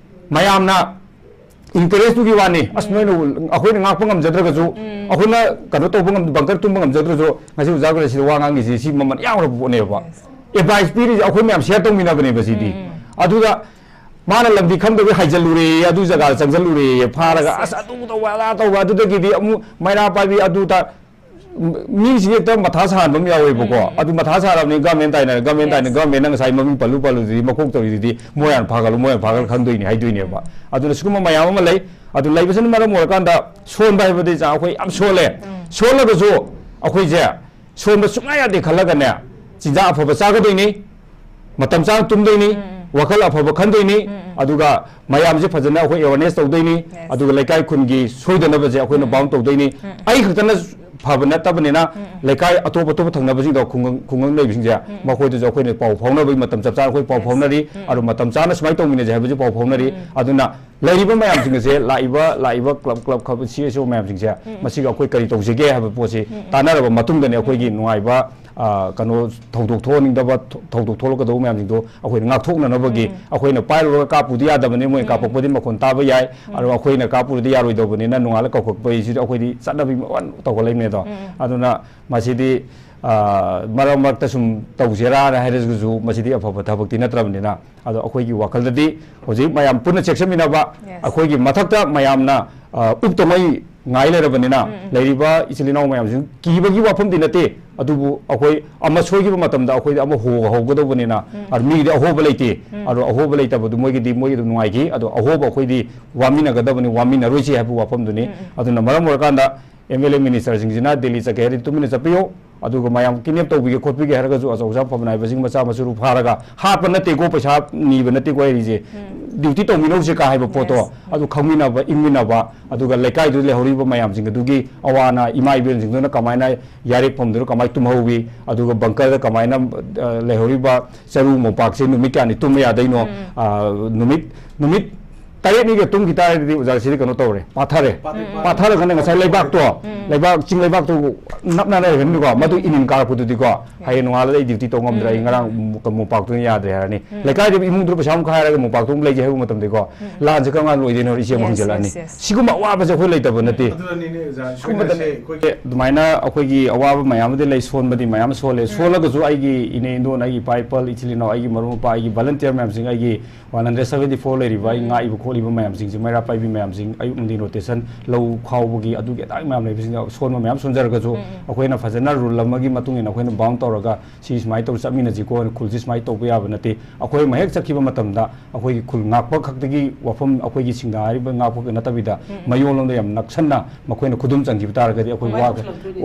ꯃꯌꯥꯝꯅ ꯏꯟꯀꯔꯦꯖꯇꯨꯒꯤ ꯋꯥꯅꯤ꯫ ꯑꯁ, ꯎꯝ꯫ ꯅꯣꯏꯅ, ꯑꯩꯈꯣꯏꯅ ꯉꯥꯛꯄ ꯉꯝꯖꯗ꯭ꯔꯒꯁꯨ, ꯎꯝ꯫ ꯑꯩꯈꯣꯏꯅ ꯀꯩꯅꯣ ꯇꯧꯕ ꯉꯝ-, ꯕꯪꯀꯔ ꯇꯨꯝꯕ ꯉꯝꯖꯗ꯭ꯔꯁꯨ, ꯉꯁꯤ ꯑꯣꯖꯥ ꯒ꯭ꯔꯦꯁꯤꯗ ꯋꯥ ꯉꯥꯡꯉꯤꯁꯤ ꯁꯤ ꯃꯃꯜ ꯌꯥꯝꯈ꯭ꯔꯕ ꯄꯣꯠꯅꯦꯕ꯫ Yes. ꯑꯦꯗꯚꯥꯏꯁ ꯄꯤꯔꯤꯁꯦ ꯑꯩꯈꯣꯏ ꯃꯌꯥꯝ ꯁꯤꯌꯔ ꯇꯧꯃꯤꯟꯅꯕꯅꯦꯕ ꯁꯤꯗꯤ꯫ ꯎꯝ, ꯎꯝ꯫ ꯑꯗꯨꯒ ꯃꯥꯅ ꯂꯝꯕꯤ ꯈꯪꯗꯕꯩ ꯍꯥꯏꯖꯜꯂꯨꯔꯦ, ꯑꯗꯨ ꯖꯒꯥꯗ ꯆꯪꯁꯤꯜꯂꯨꯔꯦ, ꯐꯥꯔꯒ ꯑꯁ ꯑꯗꯨ ꯇꯧꯕ ꯑꯗꯥ ꯇꯧꯕ, ꯑꯗꯨꯗꯒꯤꯗꯤ ꯑꯃꯨꯛ ꯃꯩꯔꯥ ꯄꯥꯏꯕꯤ ꯑꯗꯨ ꯇ-, ꯃꯤꯁꯤꯡꯁꯦ ꯍꯦꯛꯇ ꯃꯊꯥ ꯁꯥꯍꯟꯕ ꯑꯃ ꯌꯥꯎꯋꯦꯕꯀꯣ꯫ ꯎꯝ꯫ ꯑꯗꯨ ꯃꯊꯥ ꯁꯥꯔꯕꯅꯤ, ꯒꯃꯦꯟ ꯇꯥꯏꯅꯔꯦ, ꯒꯃꯦꯟ ꯇꯥꯏꯅ, ꯌꯦꯁ꯫ ꯒꯃꯦꯟꯅ ꯉꯁꯥꯏ ꯃꯃꯤꯡ ꯄꯜꯂꯨ ꯄꯜꯂꯨꯗꯨꯗꯤ ꯃꯀꯣꯛ ꯇꯧꯔꯤꯗꯨꯗꯤ ꯃꯣꯏ ꯍꯥꯟꯅ ꯐꯥꯒꯠꯂꯨ, ꯃꯣꯏ ꯍꯥꯟꯅ ꯐꯥꯒꯠꯂ ꯈꯪꯗꯣꯏꯅꯤ ꯍꯥꯏꯗꯣꯏꯅꯦꯕ꯫ ꯑꯗꯨꯅ ꯁꯤꯒꯨꯝꯕ ꯃꯌꯥꯝ ꯑꯃ ꯂꯩ꯫ ꯑꯗꯨ ꯂꯩꯕꯁꯤꯅ ꯃꯔꯝ ꯑꯣꯏꯔꯀꯥꯟꯗ ꯁꯣꯟꯕ ꯍꯥꯏꯕꯗꯤ ꯆꯥ-, ꯑꯩꯈꯣꯏ ꯌꯥꯝ ꯁꯣꯜꯂꯦ꯫ ꯎꯝ꯫ ꯁꯣꯜꯂꯒꯁꯨ ꯑꯩꯈꯣꯏꯁꯦ ꯁꯣꯟꯕ ꯁꯨꯡꯌꯥ ꯌꯥꯗꯦ ꯈꯜꯂꯒꯅꯦ, ꯆꯤꯟꯖꯥꯛ ꯑꯐꯕ ꯆꯥꯒꯗꯣꯏꯅꯤ, ꯃꯇꯝ ꯆꯥꯅ ꯇꯨꯝꯗꯣꯏꯅꯤ, ꯎꯝ, ꯎꯝ꯫ ꯋꯥꯈꯜ ꯑꯐꯕ ꯈꯟꯗꯣꯏꯅꯤ, ꯎꯝ, ꯎꯝ꯫ ꯑꯗꯨꯒ ꯃꯌꯥꯝꯁꯦ ꯐꯖꯅ ꯑꯩꯈꯣꯏ awareness ꯇꯧꯗꯣꯏꯅꯤ, ꯌꯦꯁ꯫ ꯑꯗꯨꯒ ꯂꯩꯀꯥꯏ ꯈꯨꯟꯒꯤ ꯁꯣꯏꯗꯅꯕꯁꯦ ꯑꯩꯈꯣꯏꯅ ꯎꯝ, ꯎꯝ꯫ Bound ꯇꯧꯗꯣꯏꯅꯤ꯫ ꯎꯝ, ꯎꯝ꯫ ꯑꯩ ꯈꯛꯇꯅ ꯐꯕ ꯅꯠꯇꯕꯅꯤꯅ, ꯎꯝ, ꯎꯝ꯫ ꯂꯩꯀꯥꯏ ꯑꯇꯣꯞ ꯑꯇꯣꯞꯄ ꯊꯪꯅꯕꯁꯤꯡꯗꯣ, ꯈꯨꯡꯒꯪ, ꯈꯨꯡꯒꯪ ꯂꯩꯕꯁꯤꯡꯁꯦ, ꯎꯝ, ꯎꯝ꯫ ꯃꯈꯣꯏꯗꯁꯨ ꯑꯩꯈꯣꯏꯅ ꯄꯥꯎ ꯐꯥꯎꯅꯕꯒꯤ ꯃꯇꯝ ꯆꯞ ꯆꯥꯅ ꯑꯩꯈꯣꯏ ꯄꯥꯎ ꯌꯦꯁ꯫ ꯐꯥꯎꯅꯔꯤ, ꯎꯝ, ꯑꯗꯨ ꯎꯝ꯫ ꯃꯇꯝ ꯆꯥꯅ ꯁꯨꯃꯥꯏꯅ ꯇꯧꯃꯤꯟꯅꯁꯦ ꯍꯥꯏꯕꯁꯨ ꯄꯥꯎ ꯐꯥꯎꯅꯔꯤ꯫ ꯎꯝ, ꯎꯝ꯫ ꯑꯗꯨꯅ ꯂꯩꯔꯤꯕ ꯃꯌꯥꯝꯁꯤꯡ ꯑꯁꯦ, ꯂꯥꯛꯏꯕ, ꯂꯥꯛꯏꯕ club, club ꯈꯕ-, C S O ꯃꯌꯥꯝꯁꯤꯡꯁꯦ, ꯎꯝ꯫ ꯃꯁꯤꯒ ꯑꯩꯈꯣꯏ ꯀꯔꯤ ꯇꯧꯁꯤꯒꯦ ꯍꯥꯏꯕ ꯄꯣꯠꯁꯤ ꯎꯝ, ꯎꯝ꯫ ꯇꯥꯟꯅꯔꯕ ꯃꯇꯨꯡꯗꯅꯦ, ꯑꯩꯈꯣꯏꯒꯤ ꯎꯝ꯫ ꯅꯨꯡꯉꯥꯏꯕ, ꯑ, ꯀꯩꯅꯣ, ꯊꯧꯗꯣꯛ ꯊꯣꯛꯍꯟꯅꯤꯡꯗꯕ ꯊꯧ-, ꯊꯧꯗꯣꯛ ꯊꯣꯛꯂꯛꯀꯗꯧꯕ ꯃꯌꯥꯝꯁꯤꯡꯗꯣ ꯑꯩꯈꯣꯏꯅ ꯉꯥꯛꯊꯣꯛꯅꯅꯕꯒꯤ, ꯎꯝ, ꯎꯝ꯫ ꯑꯩꯈꯣꯏꯅ ꯄꯥꯏꯔꯨꯔꯒ ꯀꯥꯞꯄꯨꯗꯤ ꯌꯥꯗꯕꯅꯤ, ꯃꯣꯏꯅ ꯎꯝ, ꯎꯝ꯫ ꯀꯥꯞꯄꯛꯄꯗꯤ ꯃꯈꯣꯟ ꯇꯥꯕ ꯌꯥꯏ, ꯎꯝ꯫ ꯑꯗꯣ ꯑꯩꯈꯣꯏꯅ ꯀꯥꯞꯄꯨꯔꯗꯤ ꯌꯥꯔꯣꯏꯗꯧꯕꯅꯤꯅ, ꯅꯣꯡꯉꯥꯜꯂ ꯀꯧꯈꯠꯄ ꯍꯥꯏꯁꯤꯗꯤ ꯑꯩꯈꯣꯏꯗꯤ ꯆꯠꯅꯕꯤ ꯃꯑꯣꯟ ꯇꯧꯈꯠꯂꯛꯏꯕꯅꯦ ꯑꯗꯣ꯫ ꯎꯝ, ꯎꯝ꯫ ꯑꯗꯨꯅ ꯃꯁꯤꯗꯤ, ꯑ, ꯃꯔꯛ ꯃꯔꯛꯇ ꯁꯨꯝ ꯇꯧꯁꯤꯔꯥꯅ ꯍꯥꯏꯔꯒꯁꯨ, ꯃꯁꯤꯗꯤ ꯑꯐꯕ ꯊꯕꯛꯇꯤ ꯅꯠꯇ꯭ꯔꯕꯅꯤꯅ, ꯑꯗꯣ ꯑꯩꯈꯣꯏꯒꯤ ꯋꯥꯈꯜꯗꯗꯤ ꯍꯧꯖꯤꯛ ꯃꯌꯥꯝ ꯄꯨꯟꯅ ꯆꯦꯛꯁꯤꯟꯃꯤꯟꯅꯕ, ꯌꯦꯁ꯫ ꯑꯩꯈꯣꯏꯒꯤ ꯃꯊꯛꯇ ꯃꯌꯥꯝꯅ, ꯑ, ꯎꯞꯇꯉꯩ ꯉꯥꯏ ꯂꯩꯔꯕꯅꯤꯅ, ꯎꯝ, ꯎꯝ꯫ ꯂꯩꯔꯤꯕ ꯏꯆꯤꯜ ꯏꯅꯥꯎ ꯃꯌꯥꯝꯁꯤꯡ ꯀꯤꯕꯒꯤ ꯋꯥꯐꯝꯗꯤ ꯅꯠꯇꯦ, ꯑꯗꯨꯕꯨ ꯑꯩꯈꯣꯏ ꯑꯃ ꯁꯣꯏꯈꯤꯕ ꯃꯇꯝꯗ ꯑꯩꯈꯣꯏꯗꯤ ꯑꯃ ꯍꯣ-, ꯍꯧꯒꯗꯧꯕꯅꯤꯅ, ꯎꯝ꯫ ꯑꯗꯨ ꯃꯤꯒꯤꯗꯤ ꯑꯍꯣꯕ ꯂꯩꯇꯦ, ꯎꯝ꯫ ꯑꯗꯣ ꯑꯍꯣꯕ ꯂꯩꯇꯕꯗꯨ ꯃꯣꯏꯒꯤꯗꯤ, ꯃꯣꯏꯒꯤ ꯑꯗꯨꯝ ꯅꯨꯡꯉꯥꯏꯈꯤ, ꯑꯗꯣ ꯑꯍꯣꯕ ꯑꯩꯈꯣꯏꯗꯤ ꯋꯥꯃꯤꯟꯅꯒꯗꯕꯅꯤ, ꯋꯥꯃꯤꯟꯅꯔꯣꯏꯁꯤ ꯍꯥꯏꯕ ꯋꯥꯐꯝꯗꯨꯅꯤ꯫ ꯎꯝ, ꯎꯝ꯫ ꯑꯗꯨꯅ ꯃꯔꯝ ꯑꯣꯏꯔꯀꯥꯟꯗ M L A minister ꯁꯤꯡꯁꯤꯅ Delhi ꯆꯠꯀꯦ ꯍꯥꯏꯔꯗꯤ ꯇꯨꯃꯤꯟꯅ ꯆꯠꯄꯤꯌꯨ, ꯑꯗꯨꯒ ꯃꯌꯥꯝ kidnap ꯇꯧꯕꯤꯒꯦ ꯈꯣꯠꯄꯤꯒꯦ ꯍꯥꯏꯔꯒꯁꯨ ꯑꯆꯧ ꯑꯁꯥꯡ ꯐꯕꯅ ꯍꯥꯏꯕꯁꯤꯡ ꯃꯆꯥ ꯃꯁꯨ ꯐꯥꯔꯒ ꯍꯥꯠꯄ ꯅꯠꯇꯦꯀꯣ, ꯄꯩꯁꯥ ꯅꯤꯕ ꯅꯠꯇꯦꯀꯣ ꯍꯥꯏꯔꯤꯁꯦ, ꯎꯝ꯫ Duty ꯇꯧꯃꯤꯟꯅꯧꯁꯦ ꯀꯥ ꯍꯥꯏꯕ ꯄꯣꯠꯇꯣ, ꯌꯦꯁ꯫ ꯑꯗꯨ ꯈꯪꯃꯤꯟꯅꯕ, ꯏꯪꯃꯤꯟꯅꯕ, ꯑꯗꯨꯒ ꯂꯩꯀꯥꯏꯗꯨꯗ ꯂꯩꯍꯧꯔꯤꯕ ꯃꯌꯥꯝꯁꯤꯡ ꯑꯗꯨꯒꯤ ꯑꯋꯥ ꯑꯅꯥ, ꯏꯃꯥ ꯏꯕꯦꯟꯁꯤꯡꯗꯨꯅ ꯀꯃꯥꯏꯅ ꯌꯥꯔꯦꯛ ꯐꯝꯗꯨꯅ ꯀꯃꯥꯏꯅ ꯇꯨꯝꯍꯧꯋꯤ, ꯑꯗꯨꯒ bunker ꯗ ꯀꯃꯥꯏꯅ, ꯑ, ꯂꯩꯍꯧꯔꯤꯕ ꯆꯔꯨ ꯃꯣꯝꯄꯥꯛꯁꯦ ꯅꯨꯃꯤꯠ ꯀꯌꯥꯅꯤ ꯇꯨꯝꯕ ꯌꯥꯗꯣꯏꯅꯣ, ꯎꯝ꯫ ꯑ, ꯅꯨꯃꯤꯠ, ꯅꯨꯃꯤꯠ ꯇꯔꯦꯠꯅꯤꯒ ꯇꯨꯝꯈꯤ ꯇꯥꯔꯒꯗꯤ ꯑꯣꯖꯥꯁꯤꯗꯤ ꯀꯩꯅꯣ ꯇꯧꯔꯦ, ꯄꯥꯊꯔꯦ꯫ ꯄꯥꯊꯔꯀꯥꯟꯗ ꯉꯁꯥꯏ ꯂꯩꯕꯥꯛꯇꯣ, ꯂꯩꯕꯥꯛ, ꯆꯤꯡ ꯂꯩꯕꯥꯛꯇꯣ ꯅꯞ ꯅꯞꯅ ꯂꯩꯔꯅꯤꯀꯣ, ꯃꯗꯨ ꯏꯅꯤꯟ ꯀꯥꯔꯛꯄꯗꯨꯗꯤꯀꯣ, ꯍꯌꯦꯡ ꯅꯣꯡꯉꯥꯜꯂꯗꯤ ꯑꯩ ꯗ꯭ꯌꯨꯇꯤ ꯇꯧ ꯉꯝꯗ꯭ꯔꯦ, ꯑꯩ ꯉꯔꯥꯡ ꯃꯣꯝꯄꯥꯛꯇꯨꯅ ꯌꯥꯗ꯭ꯔꯦ ꯍꯥꯏꯔꯅꯤ꯫ ꯂꯩꯀꯥꯏꯗ ꯏꯃꯨꯡꯗꯨꯗ ꯄꯩꯁꯥ ꯑꯃꯨꯛ ꯈꯥꯏꯔꯒ ꯃꯣꯝꯄꯥꯛꯇꯨ ꯑꯃꯨꯛ ꯂꯩꯒꯦ ꯍꯥꯏꯕ ꯃꯇꯝꯗꯀꯣ, ꯂꯥꯟꯁꯦ ꯀꯔꯝ ꯀꯥꯟꯗ ꯂꯣꯏꯗꯣꯏꯅꯣ ꯏꯆꯦ ꯑꯃꯨꯛ ꯍꯪꯖꯜꯂꯛꯑꯅꯤ꯫ Yes, yes, yes. ꯁꯤꯒꯨꯝꯕ ꯑꯋꯥꯕꯁꯦ ꯑꯩꯈꯣꯏ ꯂꯩꯇꯕ ꯅꯠꯇꯦ꯫ ꯑꯗꯨꯅꯅꯤꯅꯦ ꯑꯣꯖꯥ, ꯑꯩꯈꯣꯏꯅ ꯁꯤꯒꯨꯝꯕꯗ ꯁꯦ, ꯑꯩꯈꯣꯏꯒꯤ ꯑꯗꯨꯃꯥꯏꯅ ꯑꯩꯈꯣꯏꯒꯤ ꯑꯋꯥꯕ ꯃꯌꯥꯝ ꯑꯃꯗꯤ ꯂꯩ, ꯁꯣꯟꯕꯗꯤ ꯃꯌꯥꯝ ꯁꯣꯜꯂꯦ꯫ ꯁꯣꯜꯂꯒꯁꯨ ꯑꯩꯒꯤ ꯏꯅꯦ ꯏꯟꯗꯣꯟ, ꯑꯩꯒꯤ ꯏꯄꯥ ꯏꯄꯜ, ꯏꯆꯤꯜ ꯏꯅꯥꯎ, ꯑꯩꯒꯤ ꯃꯔꯨꯞ ꯃꯄꯥꯡ, ꯑꯩꯒꯤ ꯚꯣꯂꯟꯇꯤꯌꯔ ꯃꯌꯥꯝꯁꯤꯡ, ꯑꯩꯒꯤ ꯋꯥꯟ ꯍꯟꯗ꯭ꯔꯦꯗ ꯁꯚꯦꯟꯇꯤ ꯐꯣꯔ ꯂꯩꯔꯤꯕ ꯑꯩ ꯉꯥꯛꯏꯕ ꯈꯣꯠꯂꯤꯕ ꯃꯌꯥꯝꯁꯤꯡꯁꯦ, ꯃꯩꯔꯥ ꯄꯥꯏꯕꯤ ꯃꯌꯥꯝꯁꯤꯡ, ꯑꯌꯨꯛ ꯅꯨꯡꯊꯤꯟ ꯔꯣꯇꯦꯁꯟ, ꯂꯧ ꯈꯥꯎꯕꯒꯤ ꯑꯗꯨꯒꯤ ꯑꯗꯥꯒꯤ ꯃꯌꯥꯝ ꯂꯩꯕꯁꯤꯡꯗ, ꯑꯁꯣꯟꯕ ꯃꯌꯥꯝ ꯁꯣꯟꯖꯔꯒꯁꯨ ꯑꯩꯈꯣꯏꯅ ꯐꯖꯅ ꯔꯨꯜ ꯑꯃꯒꯤ ꯃꯇꯨꯡ ꯏꯟꯅ ꯑꯩꯈꯣꯏꯅ ꯕꯥꯎꯟ ꯇꯧꯔꯒ ꯁꯤ ꯁꯨꯃꯥꯏꯅ ꯇꯧꯔ ꯆꯠꯃꯤꯟꯅꯁꯤꯀꯣ, ꯈꯨꯜꯁꯤ ꯁꯨꯃꯥꯏꯅ ꯇꯧꯕ ꯌꯥꯕ ꯅꯠꯇꯦ꯫ ꯑꯩꯈꯣꯏ ꯑꯃ ꯍꯦꯛ ꯆꯠꯈꯤꯕ ꯃꯇꯝꯗ ꯑꯩꯈꯣꯏꯒꯤ ꯈꯨꯜ ꯉꯥꯛꯄ ꯈꯛꯇꯒꯤ ꯋꯥꯐꯝ, ꯑꯩꯈꯣꯏꯒꯤ ꯁꯤꯡꯗ ꯍꯥꯏꯔꯤꯕ ꯉꯥꯛꯄ ꯈꯛꯇ ꯅꯠꯇꯕꯤꯗ, ꯃꯌꯣꯜꯂꯣꯝꯗ ꯌꯥꯝ ꯅꯛꯁꯟꯅ ꯃꯈꯣꯏꯅ ꯈꯨꯗꯨꯝ ꯆꯟꯈꯤꯕ ꯇꯥꯔꯒꯗꯤ ꯑꯩꯈꯣꯏ ꯋꯥ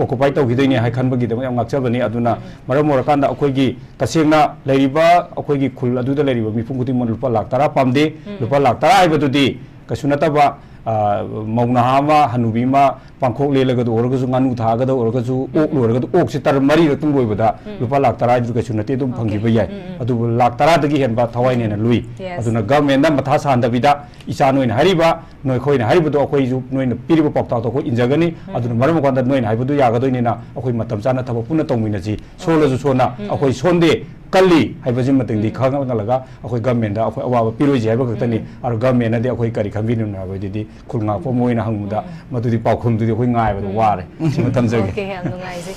ꯑꯣꯀꯨꯄꯥꯏ ꯇꯧꯈꯤꯗꯣꯏꯅꯦ ꯍꯥꯏ ꯈꯟꯕꯒꯤꯗꯃꯛ ꯌꯥꯝ ꯉꯥꯛꯆꯕꯅꯤ꯫ ꯑꯗꯨꯅ ꯃꯔꯝ ꯑꯣꯏꯔꯀꯥꯟꯗ ꯑꯩꯈꯣꯏꯒꯤ ꯇꯁꯦꯡꯅ ꯂꯩꯔꯤꯕ ꯑꯩꯈꯣꯏꯒꯤ ꯈꯨꯜ ꯑꯗꯨꯗ ꯂꯩꯔꯤꯕ ꯃꯤꯄꯨꯝ ꯈꯨꯗꯤꯡꯃꯛ ꯂꯨꯄꯥ ꯂꯥꯛ ꯇꯔꯥ ꯄꯥꯝꯗꯦ꯫ ꯂꯨꯄꯥ ꯂꯥꯛ ꯇꯔꯥ ꯍꯥꯏꯕꯗꯨꯗꯤ ꯀꯩꯁꯨ ꯅꯠꯇꯕ, ꯑ, ꯃꯧ ꯅꯍꯥ ꯑꯃ, ꯍꯅꯨꯕꯤ ꯑꯃ, ꯄꯥꯡꯈꯣꯛ ꯂꯦꯜꯂꯒꯗ ꯑꯣꯏꯔꯒꯁꯨ, ꯉꯥꯅꯨ ꯊꯥꯛꯑꯒꯗ ꯑꯣꯏꯔꯒꯁꯨ, ꯑꯣꯛ ꯂꯣꯏꯔꯒꯗ, ꯑꯣꯛꯁꯦ ꯇꯔꯟ ꯃꯔꯤꯔꯛꯇꯪ ꯂꯣꯏꯕꯗ ꯂꯨꯄꯥ ꯂꯥꯛ ꯇꯔꯥ ꯍꯥꯏꯗꯨ ꯀꯩꯁꯨ ꯅꯠꯇꯦ, ꯑꯗꯨꯝ ꯐꯪꯈꯤꯕ ꯌꯥꯏ꯫ ꯑꯗꯨꯕꯨ ꯂꯥꯛ ꯇꯔꯥꯗꯒꯤ ꯍꯦꯟꯕ ꯊꯋꯥꯏꯅ ꯍꯦꯟꯅ ꯂꯨꯏ꯫ Yes. ꯑꯗꯨꯅ ꯒꯚꯔꯟꯃꯦꯟꯗ ꯃꯊꯥ ꯁꯥꯍꯟꯗꯕꯤꯗ, ꯏꯆꯥ ꯅꯣꯏꯅ ꯍꯥꯏꯔꯤꯕ, ꯅꯣꯏꯈꯣꯏꯅ ꯍꯥꯏꯔꯤꯕꯗꯣ ꯑꯩꯈꯣꯏꯁꯨ ꯅꯣꯏꯅ ꯄꯤꯔꯤꯕ ꯄꯥꯎꯇꯥꯛꯇꯣ ꯑꯩꯈꯣꯏ ꯏꯟꯖꯒꯅꯤ꯫ ꯑꯗꯨꯅ ꯃꯔꯝ ꯑꯣꯏꯀꯥꯟꯗ ꯅꯣꯏꯅ ꯍꯥꯏꯕꯗꯨ ꯌꯥꯒꯗꯣꯏꯅꯤꯅ ꯑꯩꯈꯣꯏ ꯃꯇꯝ ꯆꯥꯅ ꯊꯕꯛ ꯄꯨꯟꯅ ꯇꯧꯃꯤꯟꯅꯁꯤ꯫ ꯁꯣꯜꯂꯁꯨ ꯁꯣꯟꯅ, ꯑꯩꯈꯣꯏ ꯁꯣꯟꯗꯦ, ꯀꯜꯂꯤ ꯍꯥꯏꯕꯁꯤꯃꯇꯪꯗꯤ ꯈꯪꯍꯜꯂꯒ ꯑꯩꯈꯣꯏ ꯒꯚꯔꯟꯃꯦꯟꯗ ꯑꯩꯈꯣꯏ ꯑꯋꯥꯕ ꯄꯤꯔꯣꯏꯁꯤ ꯍꯥꯏꯕ ꯈꯛꯇꯅꯤ꯫ ꯑꯗꯨ ꯒꯚꯔꯟꯃꯦꯟꯅꯗꯤ ꯑꯩꯈꯣꯏ ꯀꯔꯤ ꯈꯟꯕꯤꯔꯤꯕꯅꯣ ꯍꯥꯏꯕꯗꯨꯗꯤ ꯈꯨꯜ ꯉꯥꯛꯄ ꯑꯃ ꯑꯣꯏꯅ ꯍꯪꯕꯗ ꯃꯗꯨꯗꯤ ꯄꯥꯎꯈꯨꯝꯗꯨꯗꯤ ꯑꯩꯈꯣꯏ ꯉꯥꯏꯕꯗ ꯋꯥꯔꯦ꯫ ꯁꯤꯃ ꯊꯝꯖꯒꯦ꯫ Okay, ꯌꯥꯝ ꯅꯨꯡꯉꯥꯏꯖꯩ꯫